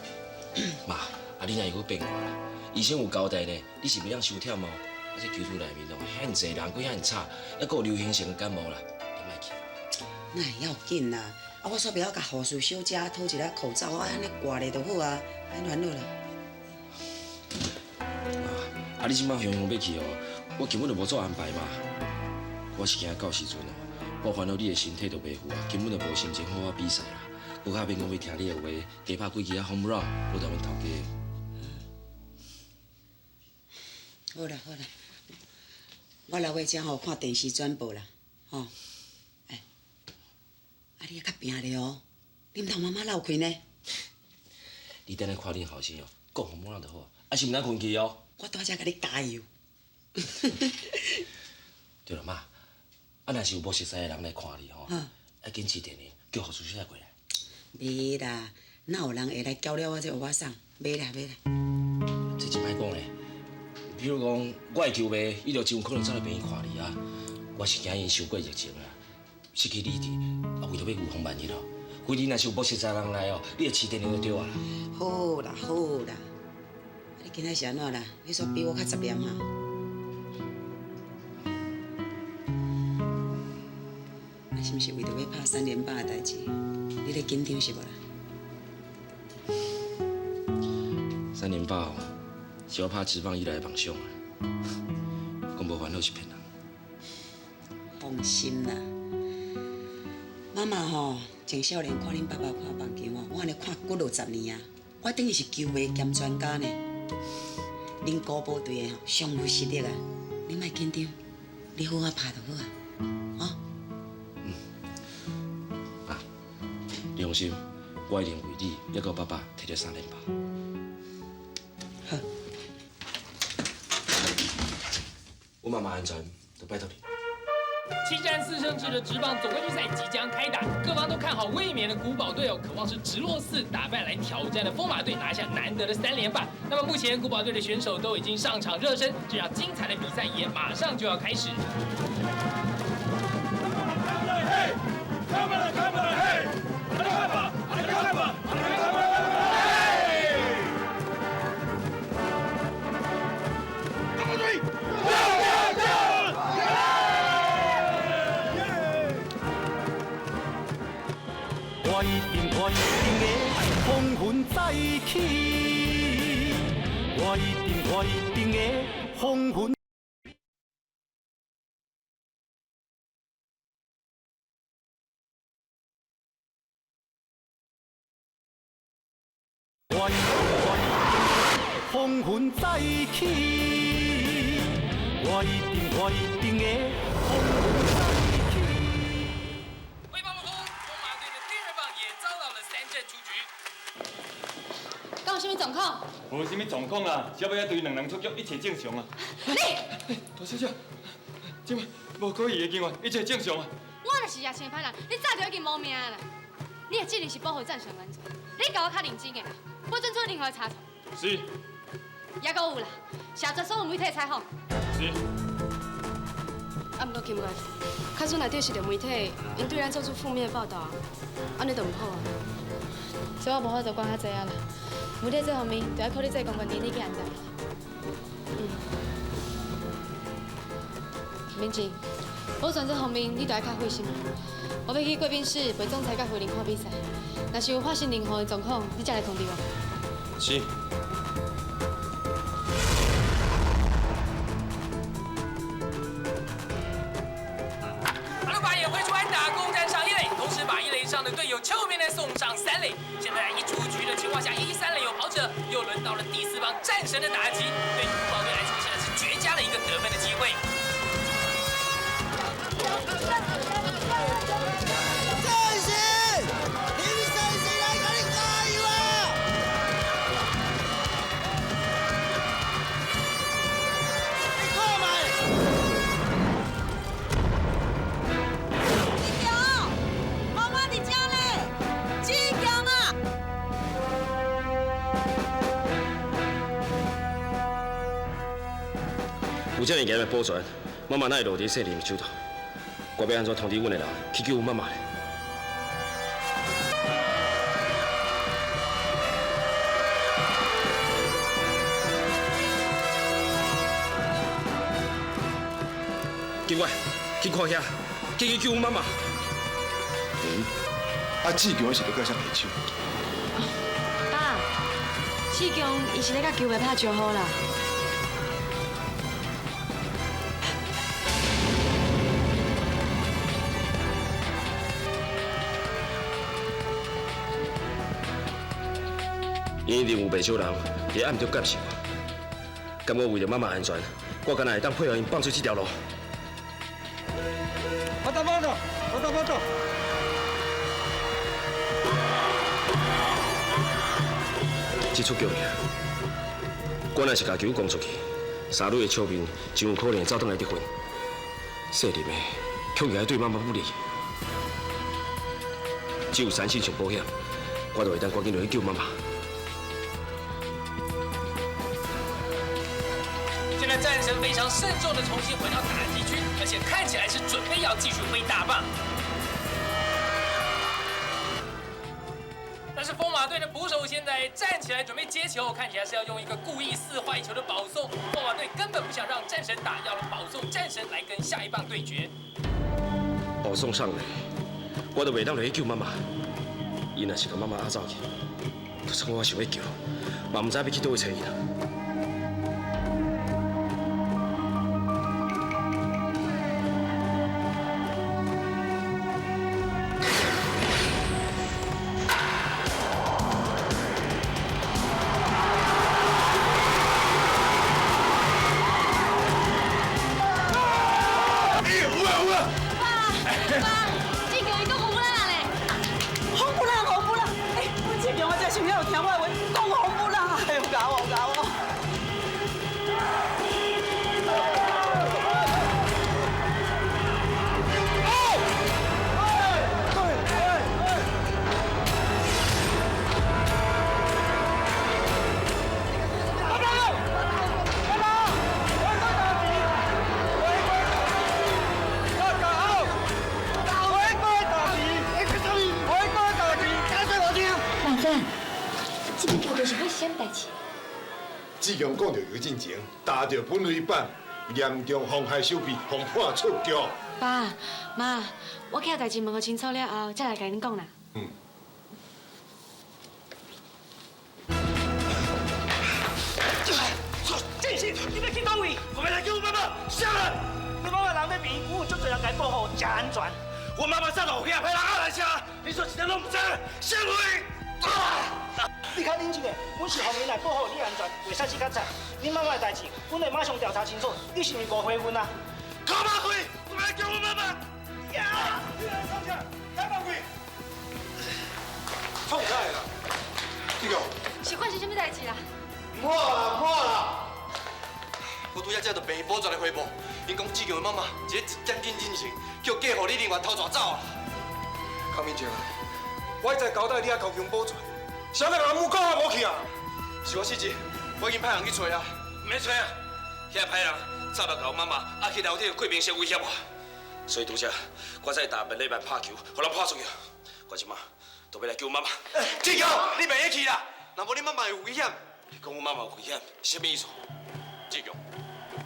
媽，啊，你若又閣變卦啦？醫生有交代呢，你是袂當傷忝哦。啊，這球場內面哦，遐爾濟人，閣遐爾吵，猶閣有流行性感冒啦，你莫去。哪會要緊啦？啊，我煞袂曉共護士小姐討一下口罩，我按呢掛咧就好啊，免煩惱啦。啊，你這擺雄雄欲去哦，我根本就無做安排嘛。我是驚到時陣哦，我煩惱你的身體都袂赴啊，根本就無心情好好比賽啦。閣較免講欲聽你的話，加拍幾支仔 home run，無代阮頭家。好啦好啦，我留在遮吼看電視轉播啦，吼。欸，啊你會較拼咧哦，你毋通媽媽落氣呢。你等下看恁後生哦，講 home run 就好，啊是毋通睏去哦。我拄才共你加油。對啦，媽，啊若是有無熟似的人來看你吼，愛緊致電你，叫護士小姐過來。袂啦，哪有人會來攪了我這烏仔送？袂啦袂啦。這真歹講咧。比如講，我的球迷，伊就真有可能走來病院看你啊。我是驚𪜶傷過熱情啦，失去理智，啊為著欲預防萬一哦。反正若是有無熟似人來哦，你就市電話就對啊啦。好啦好啦，啊你今仔是按怎啦？你煞比我較雜念哈？啊，是毋是為著欲拍三連霸的代誌，你咧緊張是無啦？三連霸哦，是我拍職棒以來的夢想啊！講無煩惱是騙人。放心啦，媽媽吼，從少年看恁爸爸看棒球吼，我按呢看幾落十年啊，我等於是球迷兼專家呢。恁國寶隊的吼上有實力啊，你莫緊張，你好好拍就好啊，吼。啊，你放心，我一定為你，抑閣爸爸摕著三連霸。好。我媽媽安全，就拜託你。7战4胜制的职棒总冠军赛即将开打，各方都看好卫冕的古堡队哦，渴望是直落四打败来挑战的疯马队，拿下难得的3连霸。那么目前古堡队的选手都已经上场热身，这场精彩的比赛也马上就要开始。我一定我一定会风云再起，我一定我一定会风云。我一定我一定风云再起，我一定我一定会风云再起。挥棒落空，疯马队的第二棒也遭到了3振出局。敢有啥物状况？无啥物状况啦，小尾仔对两人出局，一切正常啊。你，大小姐，这摆无可疑的警员，一切正常啊。我若是野生歹人，你早就已经无命啦。你的责任是保护战神安全，你共我较认真的啦，不准出任何差错。是。也阁有啦，谢绝所有媒体采访。是。啊，毋过金月，假使若得是著媒体，𪜶对咱做出负面的报道，按呢就毋好啊。这我无法度管较济啊啦，媒体这方面，就要靠你这个公关经理去安排。明静，保全这方面你就爱较费心。我欲去贵宾室陪总裁佮夫人看比赛，若是有发生任何的状况，你才来通知我。是。阿鲁巴也挥出安打，攻占上一垒，同时把一垒上的队友邱明呢送上3垒。现在一出局的情况下，1、3垒有跑者，又轮到了第4棒战神的打击，对古堡队来说现在是绝佳的一个得分的机会。战神，林神神来给你加油啊！你看觅。志强，妈妈伫遮呢，志强啊！有这么严的保全，妈妈哪会落伫细林的手头？我欲按怎通知阮的人去救阮妈妈呢？警官，去看遐，紧去救阮妈妈。啊，志强是咧佮啥下手？爸，志强伊是咧佮球迷拍招呼啦。𪜶一定有袂少人伫暗中监视我。敢我为著妈妈安全，我敢若会当配合𪜶放出这条路。我打巴掌，我打巴掌。这出局尔，我若是共球讲出去，沙女的笑面真有可能会走转来得分。细林的，恐惊对妈妈不利。只有三信上保险，我就会当赶紧落去救妈妈。现在战神非常慎重的重新回到打击区，而且看起来是准备要继续挥大棒。但是疯马队的捕手现在站起来准备接球，看起来是要用一个故意四坏球的保送。疯马队根本不想让战神打，要了保送战神来跟下一棒对决。保送上来，我都袂当落去救妈妈。伊若是共妈妈压走去，就算我想欲救，嘛毋知欲去佗位揣伊啦。听我话，讲红不让，哎呦，搞我搞我。這邊球場是發生啥物代誌？志強講著球進前，打著本壘板，嚴重妨害守備，予判出局。爸媽，我去代誌問予清楚了後，才來共恁講啦。嗯。正是，你欲去佗位？我欲來救阮媽媽，啥人？你媽媽人佇邊，阮有足濟人共伊保護，誠安全。阮媽媽早就予遐歹人壓來吃，你說一點攏毋知，啥話？你較冷靜下，阮是奉命來保護你安全，袂使去較早。你媽媽的代誌，阮會馬上調查清楚。你是毋是誤會阮啊？靠馬鬼！我欲來救阮媽媽。呀！你來創啥？開放開！創啥啦？志強，是發生啥物代誌啦？唔好啦，唔好啦！我拄才接到病院保全的回報，𪜶講志強的媽媽一个一點鐘進前，叫假護理人員偷帶走啊！康明靜，我一再交代你愛加強保全，啥人阿母講也無去啊？是我失職，我已經派人去揣啊。毋免揣啊，遐歹人早就共阮媽媽壓去樓頂的貴賓室威脅我，所以拄才我才踏密禮拜拍球，予人破出去。我這馬就欲來救媽媽。志強，你袂使去啦，若無你媽媽會有危險。你講阮媽媽有危險，啥物意思？志強，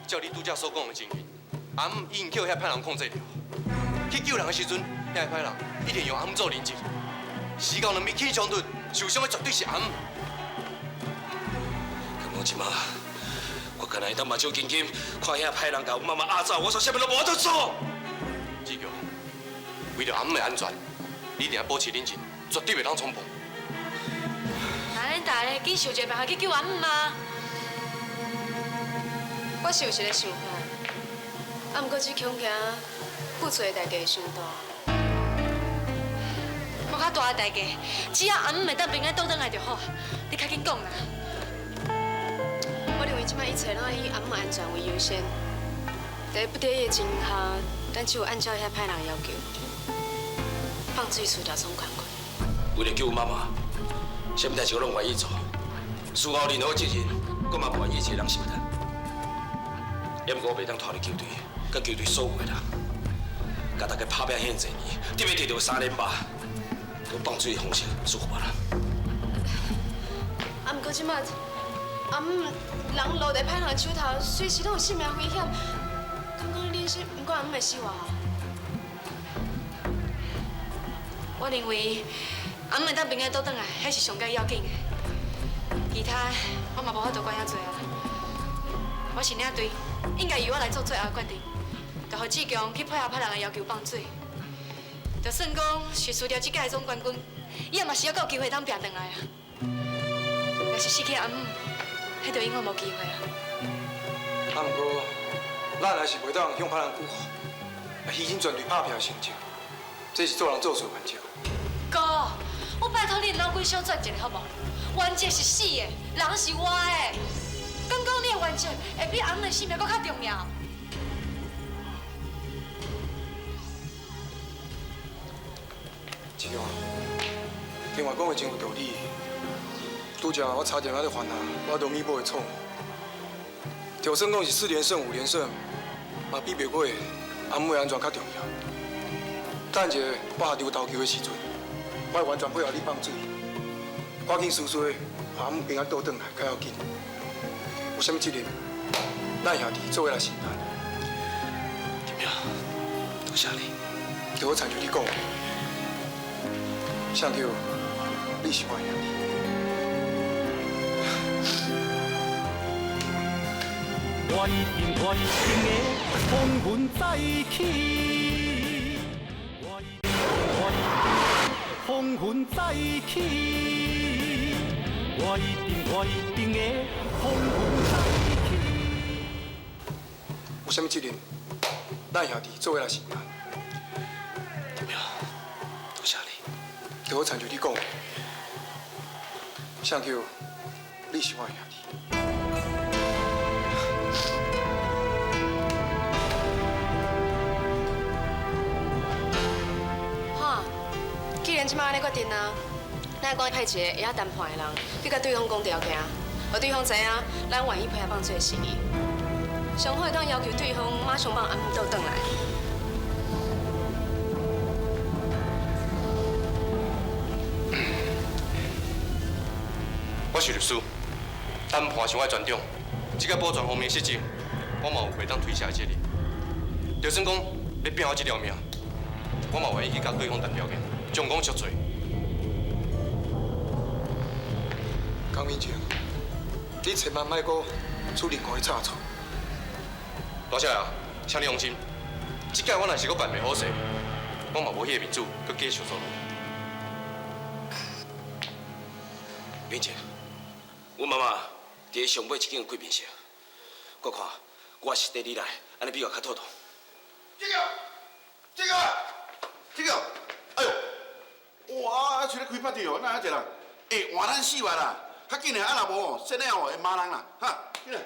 照你拄才所講的情形，阿姆已經予遐歹人控制著。去救人的時陣，遐歹人一定用阿姆做人質。時到兩邊起衝突，受傷的絕對是阿姆。敢講這馬，我干焦會當目睭金金，看遐歹人共阮媽媽壓走，我煞啥物攏無法度做。志強，為著阿姆的安全，你一定要保持冷靜，絕對袂當衝動。那恁大家緊想一個辦法去救阿姆啊！我是有一個想法，啊，毋過這恐驚付出的代價傷大。無較大的代價，只要阿姆會當平安倒轉來就好。你較緊講啦。我認為這擺一切攏愛以阿姆安全為優先。佇不得已的情形下，咱只有按照遐歹人的要求，放水輸掉總冠軍。為了救媽媽，啥物代誌我攏願意做。事後任何責任，我嘛無願意一个人承擔。也毋過我袂當拖累球隊，佮球隊所有的人，共大家拍拼遐濟年，得欲摕著3連霸，用放水的方式輸予別人。啊，毋過這擺阿姆人落佇歹人的手頭，隨時攏有性命危險。敢講你是毋管阿姆的死活？我認為阿姆會當平安倒轉來，彼是上蓋要緊的。其他我嘛無法度管遐濟啊。我是領隊，應該由我來做最後決定，就予志強去配合歹人的要求放水。就算講是輸掉這屆的總冠軍，伊也嘛是猶閣有機會當拚轉來啊。若是失去阿姆，彼就永遠無機會啊。啊，毋過咱還是袂當向歹人屈服，啊，犧牲全隊拍拼的成績，這是做人做事的原則。哥，我拜託你腦筋小轉一下好無？原則是死的，人是活的。敢講你的原則會比阿姆的性命閣較重要？志強，另外講的真有道理。拄才我差點仔咧犯下我都彌補的錯誤。就算講是4連勝、5連勝，嘛比袂過阿姆的安全較重要。等一下我下場投球的時陣，我會完全配合你放水，趕緊輸輸，予阿姆平安倒轉來較要緊。有啥物責任，咱兄弟做伙來承擔。金淼，多謝你。就好親像你講的，啥叫你是我的兄弟。我一定我一定會風雲再起，我一定我一定風雲再起，我一定我一定會風雲再起。有啥物責任，咱兄弟做伙來承擔。金淼，多謝你。就好親像你講的，啥叫你是我的兄弟。好，既然這擺按呢決定啊，咱趕緊派一個會曉談判的人去共對方講條件，予對方知影咱願意配合放水的心意。上好會當要求對方馬上放阿姆倒轉來。我是律师，谈判是我的专长，这个保全方面的失职，我嘛有袂当推卸的责任。就算讲欲拼我这条命，我嘛愿意去佮对方谈条件，将功赎罪。江明静，你千万莫阁出任何的差错。大少爷，请你放心，这届我若是阁办袂好势，我嘛无彼个面子阁继续做落。明静，阮妈妈伫咧上尾一间贵宾室，我看我是缀你来，按呢比较较妥当。这个，这个，这个，哎哟，哇，出咧开派对哦，哪遐济人？欸，换咱四万啦，较紧的，啊若无哦，先了后会骂人啦，哈，紧来。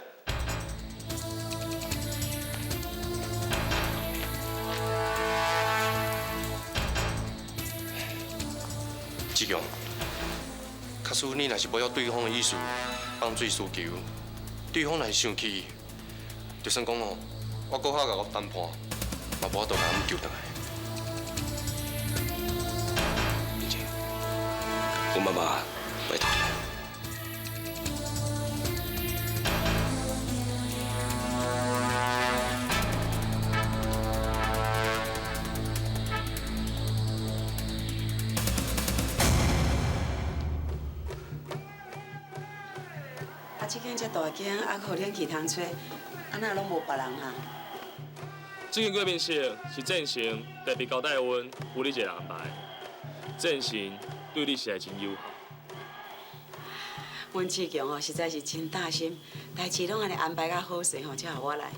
志强，假使你若是无要对方的意思放水输球，对方若是生气，就算讲哦，我阁较共谈判，嘛无法度共阮救转来。明静，阮妈妈拜托你。啊，这间遮大间，啊，阁有冷气通吹，啊，哪拢无别人啊？这间贵宾室是战神特别交代阮有你一个人安排，战神对你实在真友好。阮志强哦，实在是真大心，代志拢按呢安排甲好势吼，才予我来。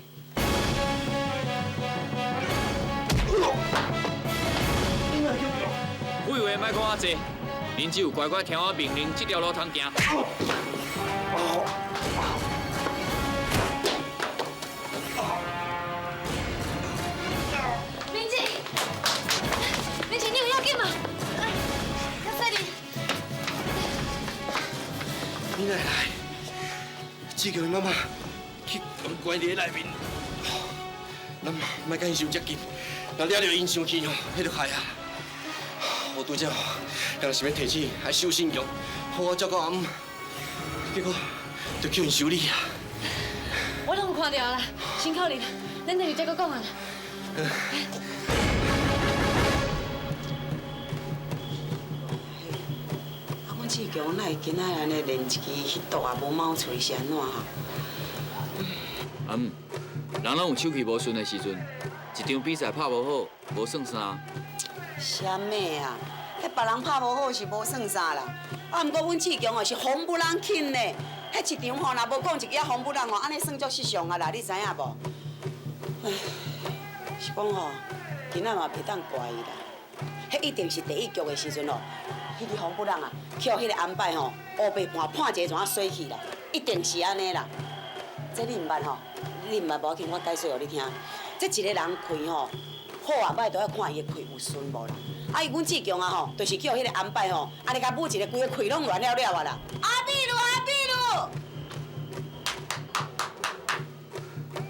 废话莫讲遐济，恁只有乖乖听我命令，这条路通行。明静，明静，你有要紧吗？哎，较细哩。你哪会来？志强伊妈妈去共关伫内面，咱莫共𪜶伤接近，若惹著𪜶生气吼，彼就害啊！我拄则吼，人是欲提醒，爱守信用，好好照顾阿姆，结果就去𪜶修理啊！我拢有看著啦，辛苦你啦，咱转去再阁讲啊啦。啊，阮志强哪会今仔按呢连一支彼毒也无冒喙，是按怎哈？阿姆，人拢有手气无顺的时阵，一场比赛拍无好，无算啥。啥物啊？彼别人拍无好是无算啥啦。啊，毋过阮志强哦是防不人轻呢。彼一场吼，若无讲一支仔防不人吼，按呢算足失常啊啦，你知影无？唉，是讲吼，今仔嘛袂当怪伊啦。彼一定是第一局的时阵哦，彼支防不人啊，去予彼个安摆吼，乌白判判一个怎啊洗去啦，一定是按呢啦。这你毋捌吼？你毋捌无要紧，我解说予你听。这一个人气吼，好啊歹都爱看伊的气有顺无啦。啊，伊阮志强啊吼，就是去予彼个安摆吼，按呢共舞一个，规个气拢乱了了啊啦。阿比鲁，阿比鲁，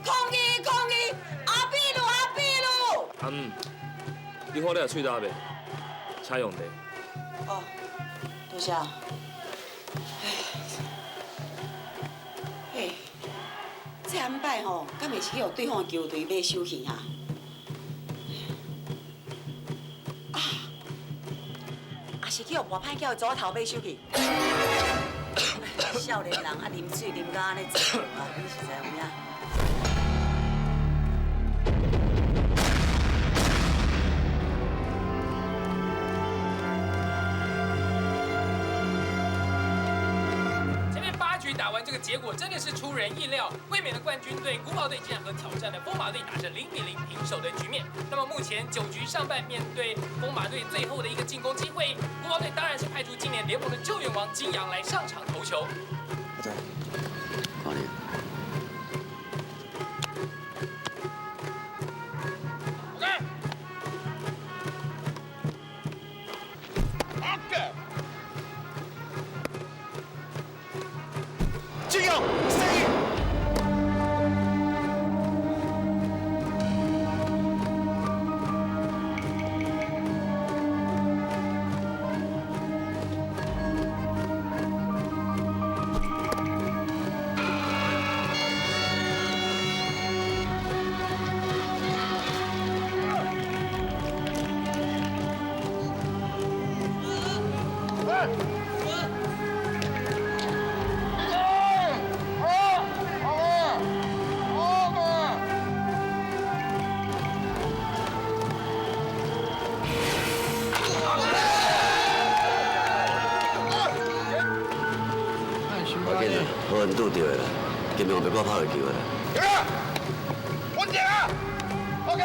空气，空气，阿比鲁，阿比鲁。阿姆，你好了喙焦未？请用茶。哦，多谢。嘿，这安摆吼，敢会是去予对方的球队买手气哈？啊，啊是去予跋歹叫的左头买手气。少年人啊，啉水啉到按呢醉啊，你实在有影。前面8局打完，这个结果真的是出人意料。卫冕的冠军队古堡队竟然和挑战的疯马队打成0比0平手的局面。那么目前9局上半，面对疯马队最后的一个进攻机会，古堡队当然是派出今年联盟的救援王金阳来上场投球。阿仔，看你。金阳，谁？无紧啦，好运拄著的啦，金龙别阁拍落球啦。稳定啊！OK，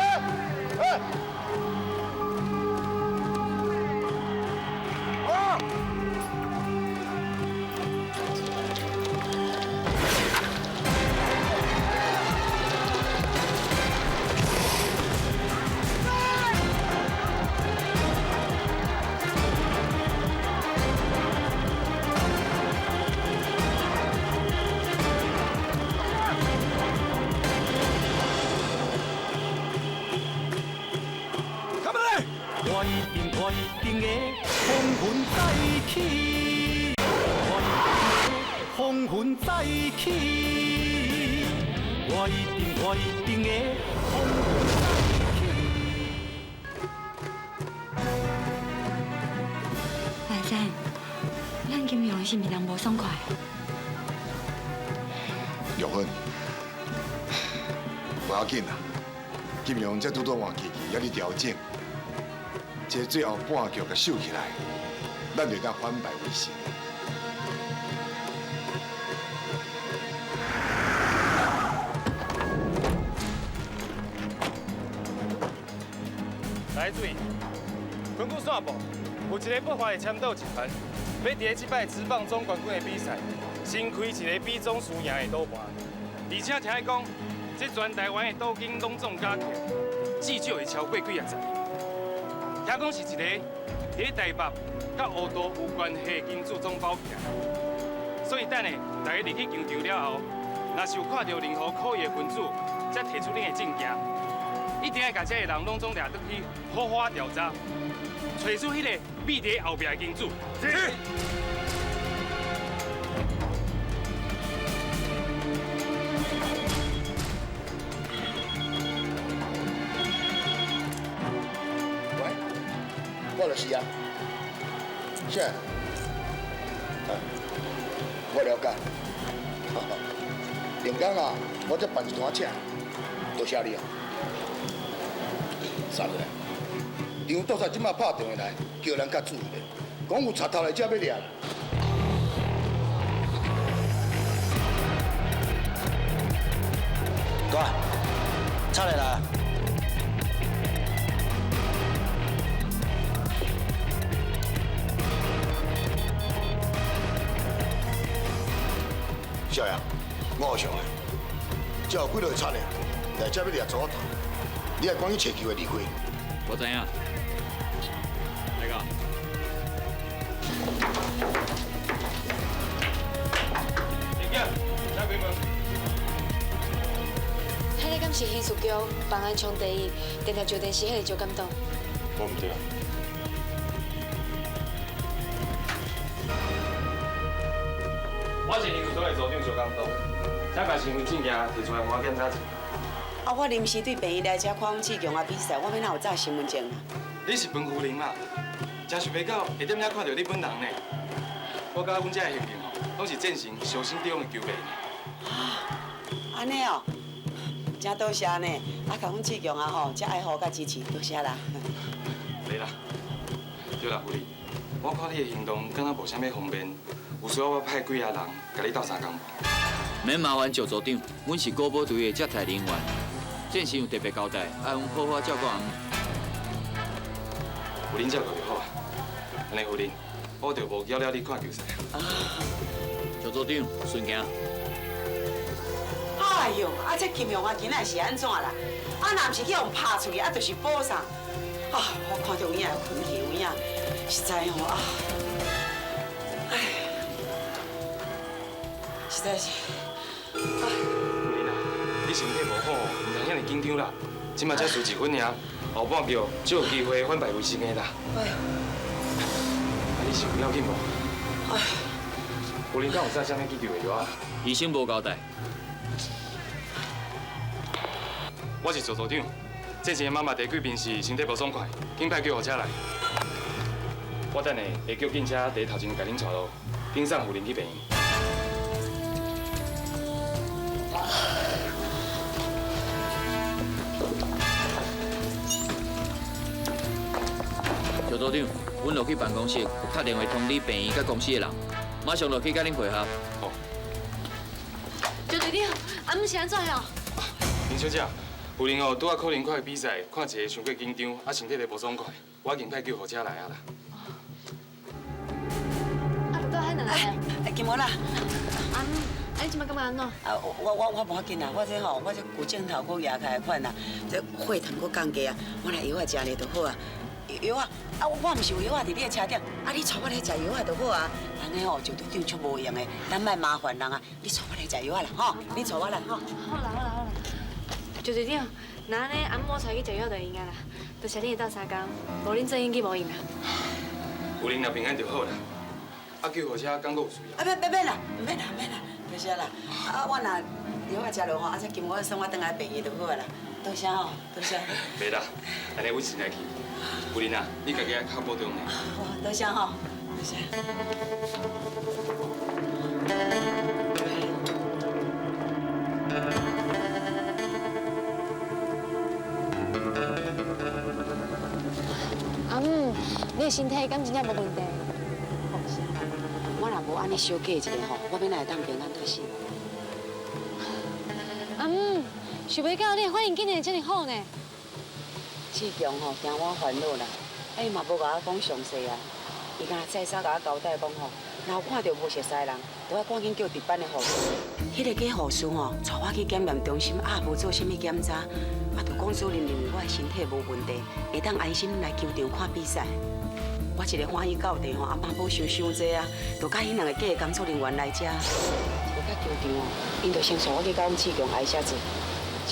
哎。我一定会风云再起，我一定会风云再起，我一定我一定会风云再起。兰山，咱金阳是毋是人无爽快？玉芬，无要紧啦，金阳才拄拄换机器，犹咧调整。这最后半局共收起来，咱就当反败为胜。来注意，根据线报，有一个不法的签赌集团，欲伫咧这摆职棒总冠军的比赛，先开一个比总输赢的赌盘，而且听讲，这全台湾的赌金拢总加起来，至少会超过几仔十亿。听讲是一个伫咧台北佮乌道有关系的金主总包起来，所以等下大家入去球场了后，若是有看到任何可疑的分子，才提出恁的证件，一定爱共这个人拢总掠转去好好调查，揣出彼个秘伫后壁的金主。是。我就是啊，啥？啊，我了解。连工啊，我才办一单车，多谢你啊。啥落？张督察这马拍电话来，叫咱较注意咧，讲有贼头来遮欲掠。哥，出来啦！少爷，我有想啊，这有几落贼呢，来遮欲掠祖头，你爱赶紧揣机会离开。我知影。来个。李姐，请开门。彼个敢是刑事局办案冲第一，定定上电视彼个周监督？我毋对。我是刑事所的组长周监督，请共身份证件提出来，我检查一下。啊，我临时对病院来遮看阮志强啊比赛，我欲哪有早身份证啊？你是彭夫人嘛？真想袂到会踮遮看到你本人呢。我佮阮遮的刑警吼，拢是赞成小心中的球迷。啊，按呢哦，真多谢呢。啊，共阮志强啊吼，遮爱护佮支持，多谢啦。袂啦，对啦，夫人，我看你的行动敢若无啥物方便，有需要我派几个人共你斗相共无？免麻烦赵组长，阮是国宝队的接待人员，战时有特别交代，爱阮好好照顾阿姆。有恁照顾就好啊。按呢，夫人，我就无搅扰你看球赛啊。赵组长，顺行。哎哟，啊这金阳啊，今仔是按怎啦？啊，若毋是去予拍出去，啊，就是保送。啊，我看著有影会困去，有影，实在吼啊，哎，实在是。夫人啊，你身体无好，毋通遐尔紧张啦。这马才输一分尔，后半局才有机会反败为胜的啦。哎呦，啊，你是有要紧无？哎，夫人敢有带啥物急救的药啊？医生无交代。我是赵组长，这次的妈妈第贵病时身体无爽快，紧派救护车来。我等下會叫警車佇頭前共恁帶路，緊送夫人去病院。赵组長，阮落去辦公室，敲電話通知病院佮公司的人，馬上落去佮恁會合。好。趙隊長，阿姆是按怎樣？林小姐，夫人哦，拄仔可能看比賽，看一个傷過緊張，啊身體咧無爽快，我已經派救護車來啊啦。啊，拄仔彼兩個。哎，金娥啦。阿姆，啊你這擺感覺按怎？啊，我無要緊啦，我這吼，我這骨鏡頭閣壓開款啦，這血糖閣降低啊，我來藥仔食咧就好啊。藥仔，啊，我毋是有藥仔佇你的車頂，啊，你帶我來食藥仔就好啊。安呢吼，赵隊長足無閒的，咱莫麻煩人啊。你帶我來食藥仔啦，吼，你帶我來吼。好啦好啦好啦，赵隊長，那按呢，阿姆我帶去食藥就用啊啦。多謝恁會鬥相共，無恁做應該無閒啦。夫人若平安就好啦。啊，救護車敢閣有需要？啊，免免免啦，毋免啦免啦，多謝啦。啊，我若藥仔食落吼，啊，再金我送我轉來病院就好啊啦。多謝吼，多謝。袂啦，按呢阮先來去。夫人啊，你家己愛較保重呢。好，多謝吼，多謝。阿姆，你的身體敢真正無問題？放心，我若無按呢小計一下吼，我欲哪會當平安脫身？阿姆，想袂到你的反應竟然會這麼好呢。志強吼驚我煩惱啦，啊伊嘛無共我講詳細啊，伊敢若再三共我交代講吼，若有看著無熟似的人，就愛趕緊叫值班的護士。彼個假護士吼，帶我去檢驗中心，啊無做啥物檢查，啊就講主任認為我的身體無問題，會當安心來球場看比賽。我一个歡喜到地吼，阿媽母想傷濟啊，就佮彼兩個假的工作人員來遮，一到球場哦，𪜶就先帶我去共阮志強挨寫字，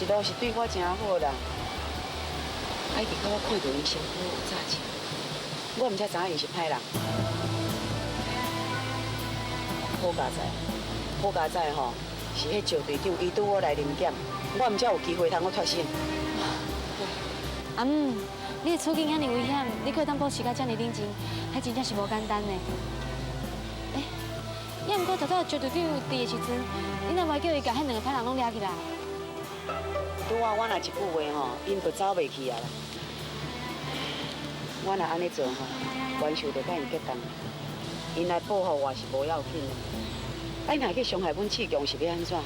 一路是對我誠好啦。啊，一直到我看著𪜶身軀有紮針，我毋才知影𪜶是歹人。好佳哉，好佳哉吼，是彼赵隊長伊拄好來臨檢，我毋才有機會通閣脫身。阿姆，你的處境遐爾危險，你閣會當保持到遮爾冷靜，彼真正是無簡單呢。欸，也毋過頭拄趙隊長佇的時陣，你若無叫伊共彼兩個歹人攏掠起來？拄仔我若一句話吼，𪜶就走袂去啊啦。我若按呢做吼，冤仇就共𪜶結凍。𪜶來報復我是無要緊的，啊，𪜶若去傷害阮志強是欲按怎？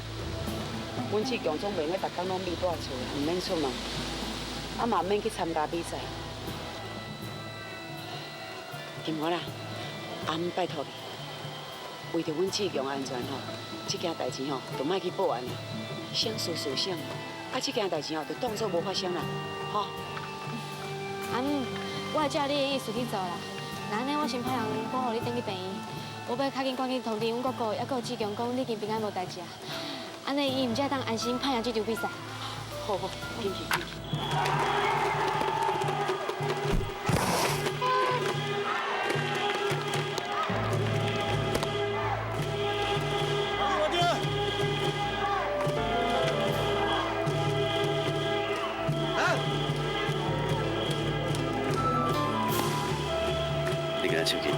阮志強總袂用逐工攏覕蹛厝，毋免出門，啊嘛毋免去參加比賽。金華啦，阿姆拜託你，為著阮志強安全吼，這件代誌吼，就莫去報案啦，省事事省。啊，這件代誌吼，就當作無發生啦，吼。阿姆，我會照你的意思去做啦。那按呢，我先派人保護你轉去病院。我欲較緊趕緊通知阮哥哥，猶閣有志強講你已經平安無代誌啊。按呢，𪜶才會當安心拍贏這場比賽。好好，緊去緊去。你今仔手氣無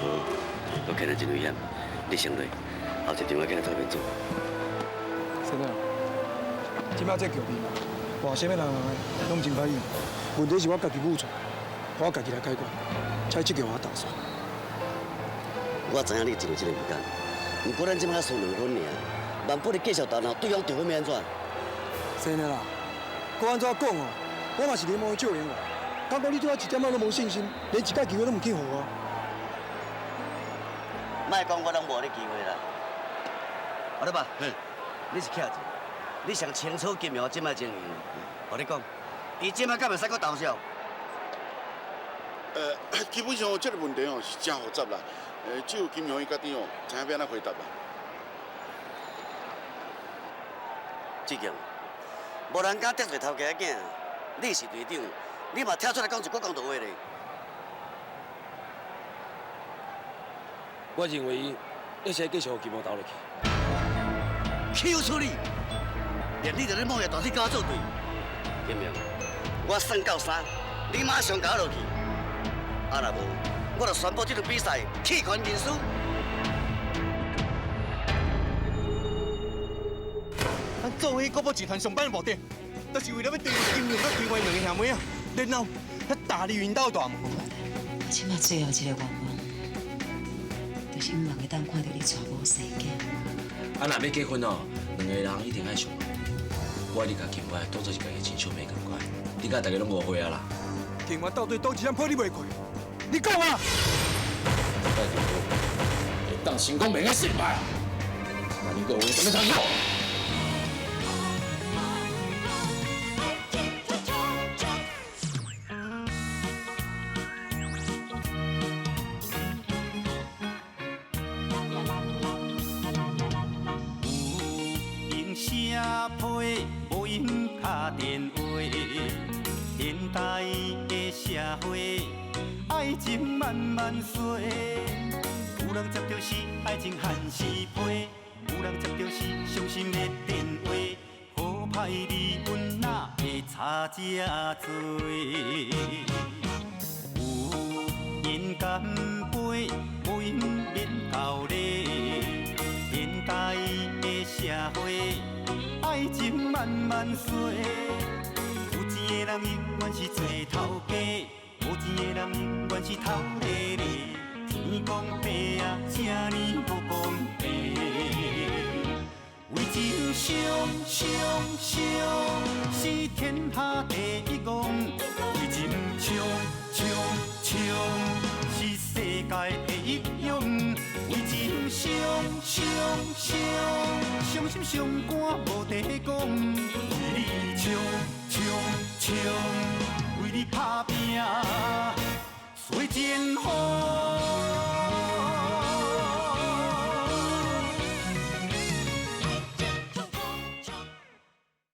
好，閣顯得真危險。你先落，後一場我起來做變做。先生，這擺這局面，換啥物人來攏真歹用。問題是我家己舞出來，我家己來解決，才這叫我投訴。我知影你真有這个不甘，毋過咱這擺輸兩分爾，萬不你繼續投，對方得分欲按怎？先生啦，閣按怎講哦？我嘛是聯盟的教練哦，敢講你對我一點仔都無信心，連一擺機會都毋肯予我。莫講我攏無你機會啦。阿老爸，你是巧者，你上清楚金陽這擺情形。我你講，伊這擺敢會使閣投訴？基本上這个問題哦是真複雜啦。只有金陽伊家己哦，知影欲按怎回答啦。志強，無人敢得罪頭家仔囝，你是隊長，你嘛跳出來講一句公道話咧。我認為伊會使繼續予金毛投落去。岂有此理！連你佇咧某個大腿佮我作對，金明，我算到三，你馬上共我落去。啊，若無，我就宣布這場比賽棄權認輸。咱做伙國寶集團上班的目的，就是為了欲追金龍佮金華兩个兄妹啊，然後遐大力𪜶兜的大門。我這馬最後一個願望，就是希望會當看著你娶某生囝。啊，若欲結婚哦，兩个人一定愛相愛。我愛你共金華當作是家己親小妹仝款，你佮大家攏誤會啊啦。金華到底佗一項批你袂過？你講啊！這擺就會當成功，袂使失敗。那你閣有啥物通好？有闲写批，无闲敲电话。现代的社会，爱情慢慢衰。有人接著是愛情限時批，有人接著是傷心的電話。好歹離阮哪會差這濟？有緣乾杯，無緣免厚禮。現代的社會，愛情慢慢衰。有錢的人永遠是做頭家，無錢的人永遠是頭咧咧。天公伯啊，這呢無公平。為情傷傷傷，是天下第一戇。為情衝衝衝，是世界第一勇。為情傷傷傷，傷心傷肝無得講。